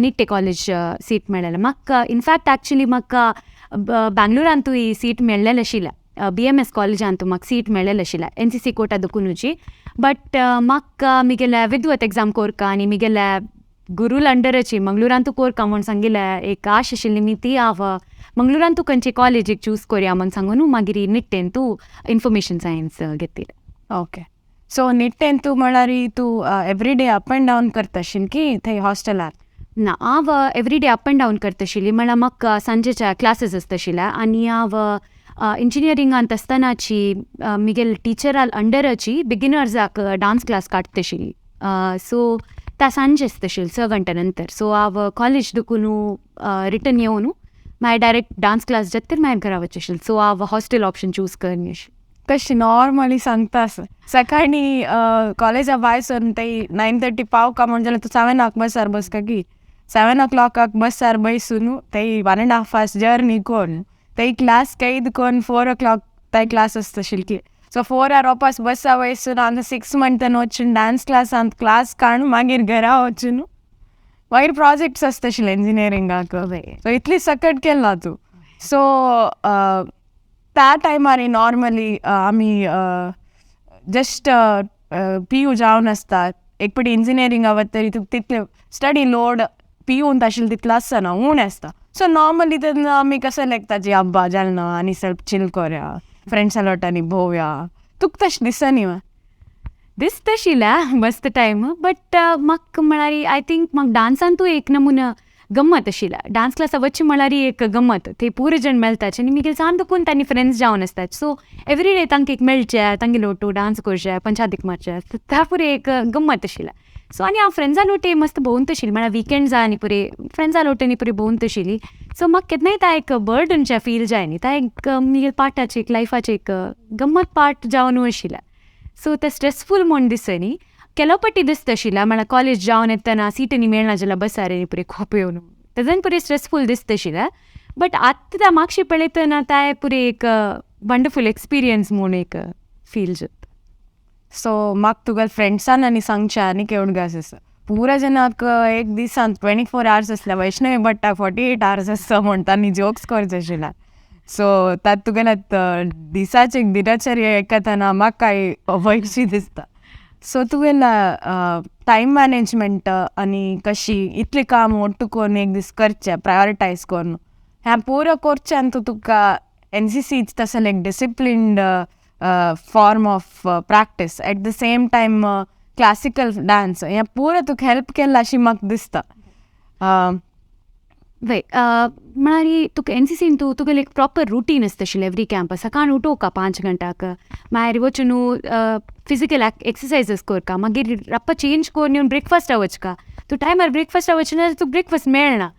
निट्टे कॉलेज सीट मेळ्ळेलें म्हाका. इनफॅक्ट एक्चुली म्हाका बँगलोरांतूय सीट मेळ्ळेलें आशिल्लें, बीएमएस कॉलेजांतू म्हाका सीट मेळ्ळेलें आशिल्लें एनसीसी कोटा दुकुनूची. बट म्हाका मिगेल्या विद्वत एग्जाम कोरका आनी मिगेल्या गुरूल अंडराची मंगळुरांतू कोरका म्हूण सांगिल्लें एक आश आशिल्ली मी, ती हांव मंगळुरांतू खंयचे कॉलेजीक चूज कोरया म्हूण सांगून मागीर निट्टेन तूं इन्फॉर्मेशन सायन्स घेतिल्लें. ओके, सो निट्टेन तूं म्हळ्यार तूं every day up and down करता आशिल्ली की थंय हॉस्टेलार? ना, हांव every day up and down करता आशिल्ली. म्हळ्यार म्हाका सांजेच्या क्लासीस आसता आशिल्ले आनी हांव इंजिनियरिंगांत आसतनाची मिगेल टिचरा अंडराची बिगिनर्साक डांस क्लास काडटा आशिल्ली. सो त्या सांजे आसता आशिल्ली 6 घंट्या नंतर. सो हांव कॉलेज दुकून रिटर्न येवन मागीर डायरेक्ट डांस क्लास जातकीर मागीर घरा वचचें आशिल्लें. सो हांव हॉस्टेल ऑप्शन चूज करनी आशिल्लें. कशी नॉर्मली सांगता आसा, सकाळी कॉलेजा भायर सरून थंय 9:30 पावका म्हण जाल्यार तूं 7 बसार बसका की 7 o'clock बसार बैसून थंय 1.5 hours journey करून थंय क्लास कैद करून 4 o'clock थंय क्लास आसता आशिल्ली की. सो 4 hour वापस बसा वयसून हांगा 6 म्हणटना वचून डांस क्लासांत क्लास काडून मागीर घरा वचून मागीर प्रोजेक्ट्स आसता आशिल्ले इंजिनियरिंगाक. सो इतली सकट केला तूं. सो त्या टायमार नॉर्मली आमी जस्ट पीयू जावन आसता, एक पटी इंजिनियरिंगा वतरी तुका तितले स्टडी लोड पियून आशिल्लें तितलो आसना, उणें आसता. सो नॉर्मली तेन्ना आमी कसं लेखता जी अब्बा जालें ना आनी सेल्फ चिल कोरया, फ्रेंड्सा लोटांनी भोंवया, तुका तशें दिसनी मा? दिसता आशिल्लें मस्त टायम, बट म्हाका म्हळ्यार I think म्हाका डांसांतूय एक नमुना गम्मत आशिल्लें. डांस क्लासा वचचें म्हळ्यार एक गम्मत, थंय पुरे जण मेळटाचे आनी मिगेल सान दुकून तांणी फ्रेंड्स जावन आसतात. सो एवरी डे तांकां एक मेळचें, तांगे लोटू डांस करचें, पंचायतीक मारचें, त्या पुरे एक गम्मत आशिल्लें. सो आनी हांव फ्रेंड्सां लोटे मस्त भोंवत आशिल्लें, म्हळ्यार विकेंड्सा आनी पुरे फ्रेंड्सां लोटे पुरे भोंवत आशिल्ली. सो म्हाका केन्नाय ता एक बर्डनचें फील जायनी, ता एक मिगेल पार्टाचें एक लायफाचें एक गम्मत पार्ट जावन आशिल्लें. सो तें स्ट्रेसफूल म्हूण दिसनी, केलो पट्टी दिसता आशिल्लें. म्हळ्यार कॉलेज जावन येतना सिटांनी मेळना जाल्यार बसार पुरे खोप येवन तेजन पुरे स्ट्रेसफूल दिसता आशिल्लें. बट आतां त्या मागशी पळयतना तें पुरे एक वंडरफूल एक्सपिरियन्स म्हूण एक फील जाता. सो म्हाका तुगेल्या फ्रेंड्सान आनी सांगचें आनी केवडगास आसा, पुरा जनाक एक दिसान 24 hours आसल्या, वैष्णवी भट्टाक 48 hours आसता म्हूण तांणी जोक्स करचे आशिल्ले. सो तात तुगेल्या दिसाचे एक दिनचर्या एकातना म्हाका कांय वैशी दिसता. सो तुगेल्या टायम मॅनेजमेंट आनी कशी इतलें काम ಒಟ್ಟು करून एक दीस करचें, प्रायोरिटायज करून हें पुरो करचें तूं तुका एनसीसी तसलें एक disciplined form of practice, at the same time classical dance हें पुरो तुका हेल्प केलां अशी म्हाका दिसता. वय, म्हळ्यार तुका एनसीसीन तूं तुगेलें एक प्रॉपर रुटीन आसता आशिल्लें. एवरी कॅम्प सकाळ उठोवका 5 घंटाक, मागीर वचून फिजिकल एक्सरसायजीस करका, मागीर रप्पा चेंज करून येवन ब्रेकफास्टा वचका. तूं टायमार ब्रेकफास्टा वचना जाल्यार तुका ब्रेकफास्ट मेळना.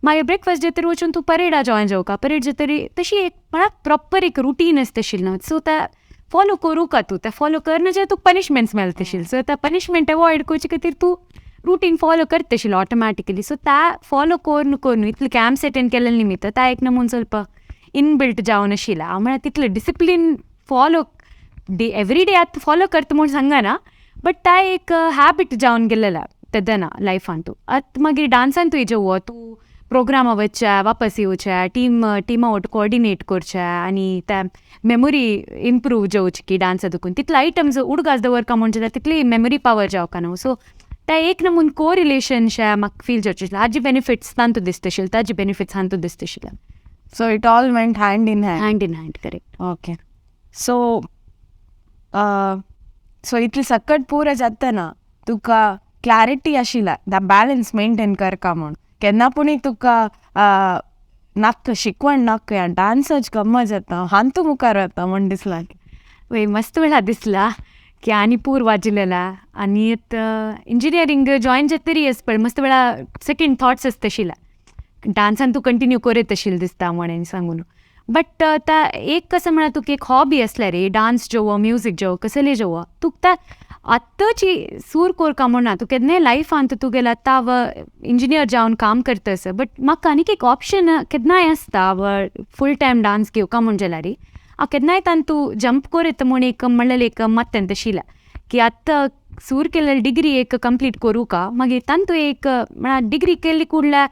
मागीर ब्रेकफास्ट जातरी वचून तूं परेडा जॉयन जावका, परेड जातरी तशी एक म्हळ्यार प्रॉपर एक रुटीन आसता आशिल्लें. सो तें फॉलो करूंका तूं, तें फॉलो करना जाल्यार तुका पनिशमेंट्स मेळटा आशिल्लें. सो तें पनिशमेंट एवॉयड करचे खातीर तूं रुटीन फॉलो करता आशिल्लो ऑटोमॅटिकली. सो त्या फॉलो करून करून इतले कॅम्प्स अटेंड केल्ले निमित्त त्या एक नमून ಸ್ವಲ್ಪ इनबिल्ट जावन आशिल्लें. हांव म्हळ्यार तितलें discipline follow day every day आतां फॉलो करता म्हूण सांगना, बट ता एक हॅबिट जावन गेल्लें तेदना लायफान. तूं आतां मागीर डांसान तूं जेवो तूं प्रोग्रामा वचचें, वापस येवचें, टिमा वट कोऑर्डिनेट करचें आनी ते मेमोरी इम्प्रूव जावची की डांसा दुकून तितले आयटम्स उडगास दवरका म्हूण जाल्यार तितली मेमोरी पावर जावका न्हू. सो ते एक नमून कोरिलेशन शे म्हाका फील जावचें. हाजी बेनिफिट्स तांतू दिसतशील, ताजी बेनिफिट्स हांतू दिसतशिल्ले. So it all went hand in hand. Hand in hand, correct. Okay, so so इतली सकट पुरा जातना तुका क्लॅरिटी आशिल्ला the balance maintain करका म्हूण? केन्ना पुणी तुका नाका शिकवण नाका, डांसच गम्मत जाता, हांतू मुखार वता म्हूण दिसला? वय, मस्त वेळा दिसला की आनी पूर वाजिलेला आनी इंजिनियरींग जॉयन जातरी आस पळय, मस्त वेळा सेकंड थॉट्स आसतशिला, डांसान तूं कंटिन्यू करत आशिल्लें दिसता म्हणून सांगून. बट ता एक कसं म्हणा, तुका एक हॉबी आसल्यार रे, डांस जेवो, म्युजीक जेवो, कसलें जेवो, तुका आत्तांची सूर कोरका म्हणना, तूं केन्नाय लायफान तुगेलें आतां हांव इंजिनियर जावन काम करता आसा, बट म्हाका आनीक एक ऑप्शन केन्नाय आसता, हांव फूल टायम डांस घेवका म्हूण जाल्यार हांव केन्नाय तांतू जंप करता म्हूण एक म्हणलें एक मत्तें तशिल्लें की आतां सूर केल्ले डिग्री एक कंप्लीट करूं का, मागीर तांतू एक म्हळ्यार डिग्री केल्ली कुडल्या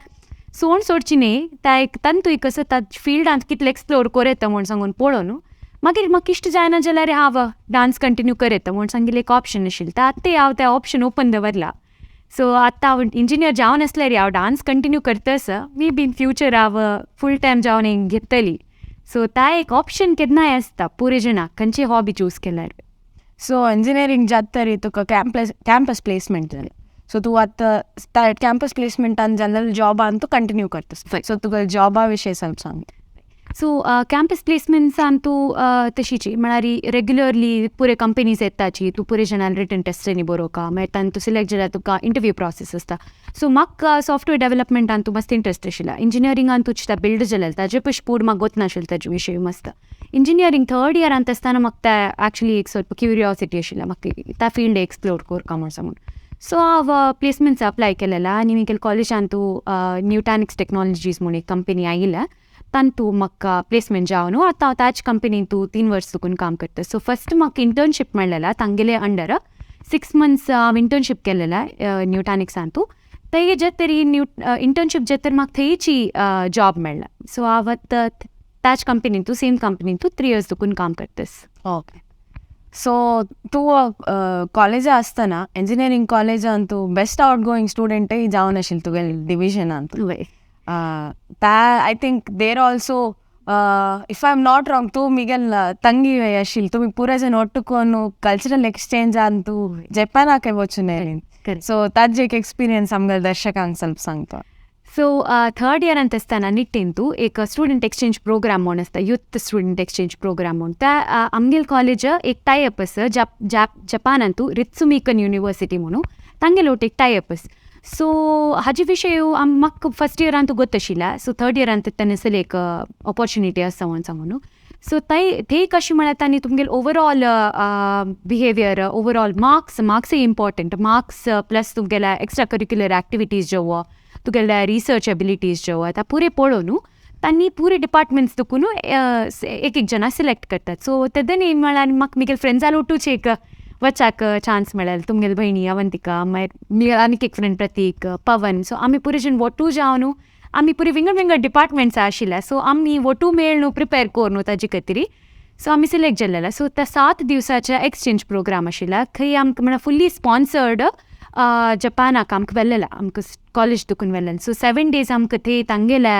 सोण सोडची न्ही, त्या एक तांतू एक कसो त्या फिल्डांत कितलें एक्सप्लोर करता म्हूण सांगून पळोवन मागीर म्हाका इश्ट जायना जाल्यार हांव डांस कंटिन्यू करता म्हूण सांगिल्लें. एक ऑप्शन आशिल्लें तर आतां हांव तें ऑप्शन ओपन दवरलां. सो आतां हांव इंजिनियर जावन आसल्यार हांव डांस कंटिन्यू करता आसा, मे बी इन फ्युचर हांव फूल टायम जावन एक घेतली. सो ता एक ऑप्शन केन्नाय आसता पुरे जाणाक खंयची हॉबी चूज केल्यार. सो इंजिनियरींग जातरी तुका कॅम्पस प्लेसमेंट जालें, सो तूं आतां कॅम्पस प्लेसमेंटान जाल्यार जॉबान तूं कंटिन्यू करता, सो तुका जॉबा विशय ಸ್ವಲ್ಪ सांग. सो कॅम्पस प्लेसमेंट्सान तूं तशीची म्हळ्यार रेग्युलरली पुरे कंपनीज येताची, तूं पुरे जाणान रिटन टेस्टांनी बरोवका, मागीर तांतू सिलेक्ट जाल्यार तुका इंटरव्यू प्रोसेस आसता. सो म्हाका सॉफ्टवेअर डेवलपमेंटान तूं मस्त इंट्रस्ट आशिल्ला. इंजिनियरिंगान तूं चिंता बिल्ड जालें ताजे पयशे पूर म्हाका गोत नाशिल्लें ताजे विशय मस्त. इंजिनियरींग थर्ड इयरांत आसतना म्हाका तें एक्चुली एक ಸ್ವಲ್ಪ क्युरियोसिटी आशिल्लें, म्हाका त्या फिल्ड एक्सप्लोर करका म्हूण सांगून. सो हांव प्लेसमेंट्स अप्लाय केलेला आनी मागीर कॉलेजान तूं न्यूटॅनिक्स टेक्नॉलॉजीज म्हूण एक कंपनी आयिल्ल्या, तांतू म्हाका प्लेसमेंट जावन आतां हांव ताज कंपनीन तूं 3 वर्स चुकून काम करता. सो फस्ट म्हाका इंटर्नशीप मेळ्ळेला तांगेले अंडर, 6 मंथ्स हांव इंटर्नशीप केलेला न्यूटॅनिक्सान तूं. थंय जे न्यू इंटर्नशीप जातरी म्हाका थंयची जॉब मेळ्ळा. सो हांव आतां त्याच कंपनीन तूं, सेम कंपनीन तूं 3 इयर्स दुकून काम करतस. ओके, सो तूं कॉलेजा आसतना, इंजिनियरींग कॉलेजान तूं बेस्ट आवट गोईंग स्टुडंटय जावन आशिल्लें तुगेले डिविजनान. वय. ता I think there also, if I am not wrong, तूं मिगेल ತಂಗಿ आशिल्ली, तुमी पुरा जण ಒಟ್ಟುಕೊನು ಕಲ್ಚರಲ್ ಎಕ್ಸ್ಚೇಂಜ್ ಅಂತು ಜಪಾನಾಕೆ वचून. करेक्ट. सो ताजें एक एक्सपिरियन्स आमगेल्या दर्शकांक ಸ್ವಲ್ಪ सांगता. सो थर्ड इयरांत आसतना निट्टीन एक स्टुडंट एक्सचेंज प्रोग्राम म्हूण आसता, युथ स्टुडंट एक्सचेंज प्रोग्राम म्हूण. त्या आमगेल कॉलेज एक टायअप आसा जप जॅप जपानांतू रित्सुमीकन युनिवर्सिटी म्हणून, तांगेले वट एक टायअप आसा. सो हाजे विशय म्हाका फर्स्ट इयरांत गोत आशिल्ला, सो थर्ड इयरांत तेन्ना एक ऑपॉर्च्युनिटी आसा म्हूण सांगून. सो थंय थंय कशें म्हळ्यार तांणी तुमगेले ओवरऑल बिहेवियर, ओवरऑल मार्क्स, मार्क्सूय इम्पॉर्टंट, मार्क्स प्लस तुमगेले एक्स्ट्रा करिक्युलर एक्टिविटीज ज्यो, तुगेले रिसर्च एबिलिटीज ज्यो, आतां पुरे पळोवन तांणी पुरे डिपार्टमेंट्स दुकून एक एक जाणां सिलेक्ट करतात. सो तेदनी म्हळ्यार म्हाका म्हगेले फ्रेंड्सां ओटूच एक वचाक चान्स मेळ्ळें, तुमगेले भयणी अवंतिका, मागीर आनीक एक फ्रेंड प्रतीक, पवन. सो आमी पुरे जाण वटू जावन, आमी पुरे विंगड विंगड डिपार्टमेंट्स आशिल्ले, सो आमी वटू मेळ्ळ प्रिपेर करून ताजे खातीर, सो आमी सिलेक्ट जाल्ले. सो त्या 7 दिवसाचे एक्सचेंज प्रोग्राम आशिल्ला, खंय आमकां म्हळ्यार फुल्ली स्पॉन्सर्ड जपानाक आमकां व्हेलेला, आमकां कॉलेज दुकून व्हेलेलें. सो 7 डेज आमकां थंय तांगेले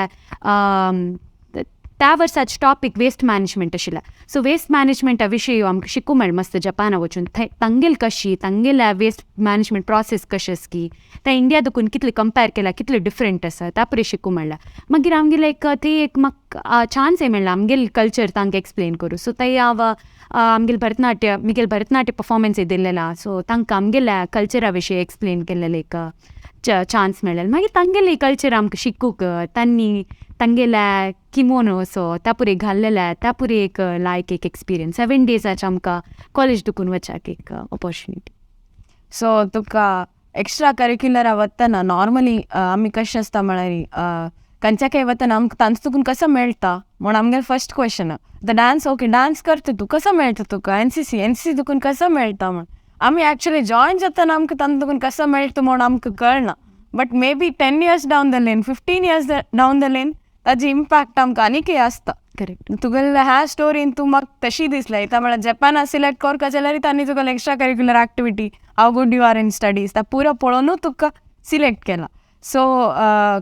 त्या वर्साचे टॉपीक वेस्ट मॅनेजमेंट आशिल्लें. सो वेस्ट मॅनेजमेंटा विशयी आमकां शिकूं मेळ्ळें मस्त जपाना वचून, थंय तांगेले कशी तांगेले वेस्ट मॅनेजमेंट प्रोसेस कशें आसा की तें इंडिया दुकून कितलें कंपेर केलां, कितलें डिफरंट आसा, त्या परे शिकूं मेळ्ळें. मागीर आमगेले एक थंय एक म्हाका चान्सय मेळ्ळा आमगेले कल्चर तांकां एक्सप्लेन करूं. सो थंय हांव आमगेले भरतनाट्य, म्हगेलें भरतनाट्य पर्फोमन्स दिलेलें, सो तांकां आमगेल्या कल्चरा विशीं एक्सप्लेन केल्लेलें एक चान्स मेळ्ळें. मागीर तांगेले कल्चर आमकां शिकूंक, तांणी तांगेले किमोनो असो त्या पुरे घाल्लेले, त्या पुरे एक लायक एक एक्सपिरियन्स, 7 डेजाचे आमकां कॉलेज दुकून वचाक एक ऑपॉर्च्युनिटी. सो तुका एक्स्ट्रा करिक्युलरा वतना नॉर्मली आमी कशें आसता म्हळ्यार खंयच्या वतना आमकां तांचो तुकून कसो मेळटा म्हूण आमगेलें फर्स्ट क्वेश्चन आतां डांस, ओके डांस करता तूं, कसो मेळटा तुका एनसीसी, एनसीसी तुकून कसो मेळटा म्हूण. आमी एक्चुली जॉयन जातना आमकां तांचो तुकून कसो मेळटा म्हूण आमकां कळना. But maybe 10 years down the lane, 15 years down the lane, ताजी इम्पॅक्ट आमकां आनीकय आसता. करेक्ट. तुगेले ह्या स्टोरीन तूं म्हाका तशी दिसले. आतां म्हळ्यार जपाना सिलेक्ट करका जाल्यार तांणी तुगेले extra curricular activity, how good you are in studies, ता पुरो पळोवनूच तुका सिलेक्ट केला. सो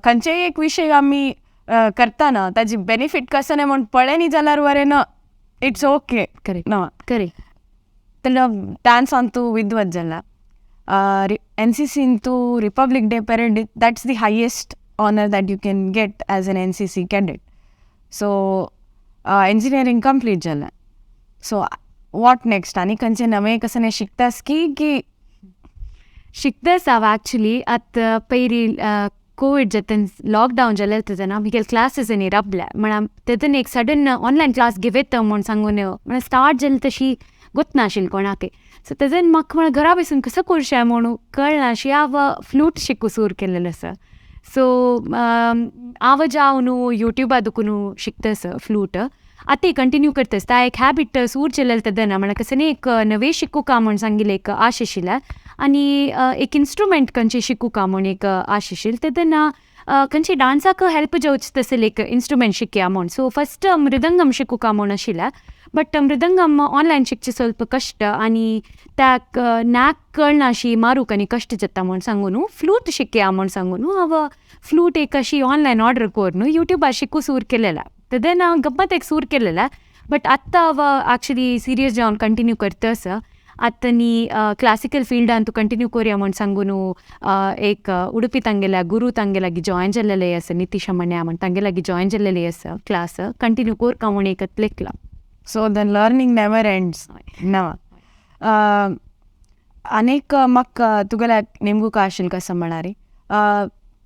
खंयचेय एक विशय आमी करतना ताजी बेनिफीट कसो न्ही म्हूण पळयनी जाल्यार बरें ना, it's okay. Correct. ना. करेक्ट. तेन्ना डान्सान तूं विद्वत जाला, एनसीसीन तूं Republic Day parade, that's the highest honour that you can get as an NCC cadet. So engineering complete जाला, सो what next? आनी खंयचे नवे कसं शिकतास की की शिकतस हांव एक्चुली. आतां पयली कोवीड जातन, लॉकडावन जालें तेन्ना आमगेले क्लासीस न्ही राबले. म्हळ्यार तेतून एक सडन ऑनलायन क्लास घेवयता म्हूण सांगून, म्हळ्यार स्टार्ट जालें तशी गोतनाशिल्लें कोणाकय. सो तेजेन म्हाका म्हळ्यार घरा बसून कसो करचें म्हणून कळनाशी, हांव फ्लूट शिकूं सुरू केलेलें आसा. सो हांव जावन न्हू युट्यूबा दुकून शिकता फ्लूट. आतां कंटिन्यू करतस. ता एक हॅबिट सूर केलेलें तेदना, म्हळ्यार कसं न्ही एक नवें शिकूका म्हूण सांगिल्लें एक आश आशिल्लें आनी एक इन्स्ट्रुमेंट खंयचें शिकूका म्हूण एक आश आशिल्लें. तेदना खंयचे डांसाक हेल्प जावचें तसलें एक इन्स्ट्रुमेंट शिकया म्हूण. सो फस्ट मृदंगम शिकूका म्हूण आशिल्लें, बट मृदंगम ऑनलायन शिकचें ಸ್ವಲ್ಪ कश्ट आनी त्याक नॅक कळनाशी मारूंक आनी कश्ट जाता म्हूण सांगून फ्लूट शिकया म्हूण सांगून हांव फ्लूट एक अशी ऑनलायन ऑर्डर करून युट्यूबार शिकू सूर केलेला. तेन्ना गम्मत एक सूर केलेला, बट आतां हांव एक्चुली सिरियस जावन कंटिन्यू करता आसा. आतां न्ही क्लासिकल फिल्डान तूं कंटिन्यू करया म्हूण सांगून एक उडुपी तांगेल्या गुरू तांगे लागीं जॉयन जाल्लेले आसा, नितीश अमण्या म्हूण, तांगे लागीं जॉयन जाल्लेले आसा. क्लास कंटिन्यू करका म्हूण एक लेखला. So the learning never ends ना. आनीक म्हाका तुगेल्या नेमकू आशिल्लें कसं म्हळ्यार,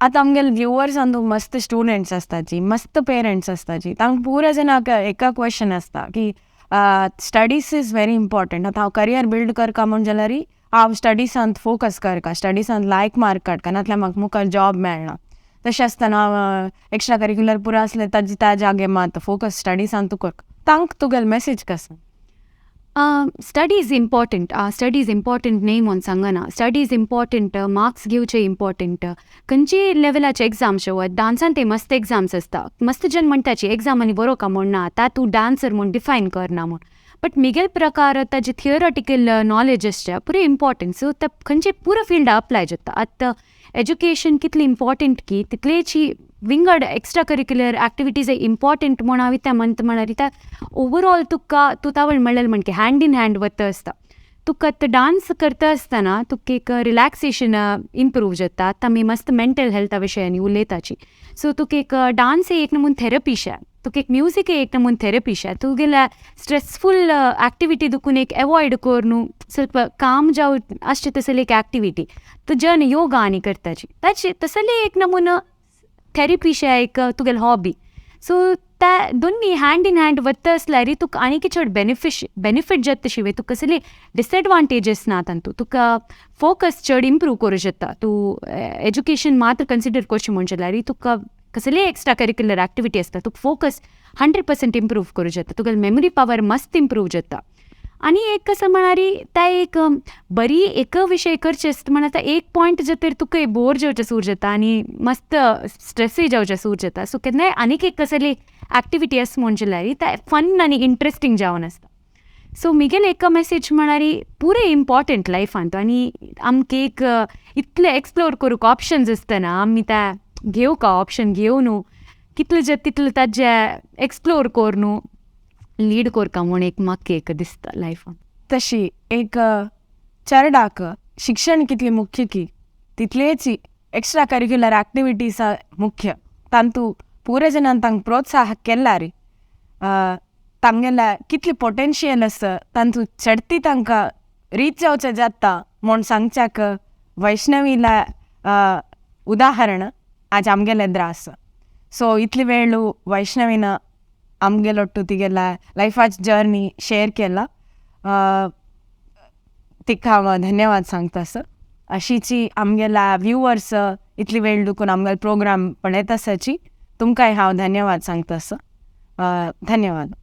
आतां आमगेले व्युवर्सान तूं मस्त स्टुडंट्स आसताची, मस्त पेरंट्स आसताची, तांकां पुरा जाणांक एका क्वेश्चन आसता की स्टडीज is very important. आतां हांव करियर बिल्ड करका म्हूण जाल्यार हांव स्टडिजांत फोकस करका, स्टडिजांत लायक मार्क काडका, नातल्यार म्हाका मुखार जॉब मेळना. तशें आसतना एक्स्ट्रा करिक्युलर पुरो आसले ताजे त्या जागे मात फोकस स्टडिजांत तूं करका. तांकां तुगेलो मॅसेज कसो? स्टडीज इम्पॉर्टंट, स्टडीज इम्पॉर्टंट न्ही म्हूण सांगना. स्टडीज इम्पॉर्टंट, मार्क्स घेवचे इम्पॉर्टंट. खंयचे लेवलाचे एग्जाम्स येवत, डांसान ते मस्त एग्जाम्स आसता. मस्त जन म्हणटाची एग्जाम आनी बरोवका म्हूण ना, आतां तूं डांसर म्हूण डिफायन करना म्हूण, बट मिगेल प्रकार ताजे थियोरेटिकल नॉलेज आसचे पुरो इम्पॉर्टंट. सो ते खंयचे पुरो फिल्डा अप्लाय जाता. आतां एज्युकेशन कितली इम्पॉर्टंट की तितलेची विंगड एक्स्ट्रा करिक्युलर एक्टिविटीज इम्पॉर्टंट म्हूण हांव त्या म्हणटा. म्हळ्यार त्या ओवरऑल तुका तूं तावळ म्हणलें म्हण की हँड इन हँड वता आसता. तुका आतां डांस करता आसतना तुका एक रिलॅक्सेशन इम्प्रूव जाता. आतां आमी मस्त मेंटल हेल्था विशयानी उलयताची. सो तुका एक डांस एक नमून थेरपी शे, तुका एक म्युजीक एक नमून थेरपी शे. तुगेल्या स्ट्रेसफूल एक्टिविटी दुखून एक एवॉयड करून ಸ್ವಲ್ಪ काम जावं आसचे तसली एक एक्टिविटी तूं जन योगा आनी करताची, ताचे तसली एक नमुना थेरपी शे, एक तुगेली हॉबी. सो त्या दोन्ही हँड इन हँड वता आसल्यार तुका आनीक चड बेनिफीट जाता शिवाय तुका कसली डिसएडवांटेजीस ना तातूंत. तुका फोकस चड इम्प्रूव करूं शकता. तूं एज्युकेशन मात्र कन्सिडर करचें म्हूण जाल्यार तुका कसलीय एक्स्ट्रा करिक्युलर एक्टिविटी आसता, तुका फोकस 100% इम्प्रूव करूं शकता, तुगेली मेमरी पावर मस्त इम्प्रूव जाता. आनी एक कसं म्हळ्यार त्या एक बरी एक विशय करचे आसता म्हण आतां एक पॉयंट जातर तुका बोर जावचें सूर जाता आनी मस्त स्ट्रेसूय जावचें सूर जाता. सो केन्नाय आनीक एक कसली एक्टिविटी आसा म्हूण जाल्यार ते फन आनी इंट्रस्टींग जावन आसता. सो मिगेले एक मॅसेज म्हळ्यार पुरो इम्पॉर्टंट लायफांत आनी आमकां एक इतलें एक्सप्लोर करूंक ऑप्शन्स आसतना आमी ते घेवका ऑप्शन घेवन कितलें जाता तितलें ताजें एक्सप्लोर करून लीड करका म्हूण एक म्हाका एक दिसता लायफान. तशी एक चेरडाक शिक्षण कितलें मुख्य की तितलेच एक्स्ट्रा करिक्युलर एक्टिविटीज मुख्य. तांतू पुरे जणान तांकां प्रोत्साह केल्यार तांगेल्या कितलें पोटेन्शियल आसा तांतू चडती तांकां रीच जावचें जाता म्हूण सांगच्याक वैष्णवीला उदाहरण आज आमगेले एदरा आसा. सो इतले वेळ वैष्णवीन आमगेलोट्टू तिगेल्या लायफाची जर्नी शेअर केला, तिका हांव धन्यवाद सांगता. सर अशीची आमगेल्या व्युवर्स इतली वेळ दुखून आमगेलो प्रोग्राम पळयत आसाची, तुमकांय हांव धन्यवाद सांगता. सर धन्यवाद.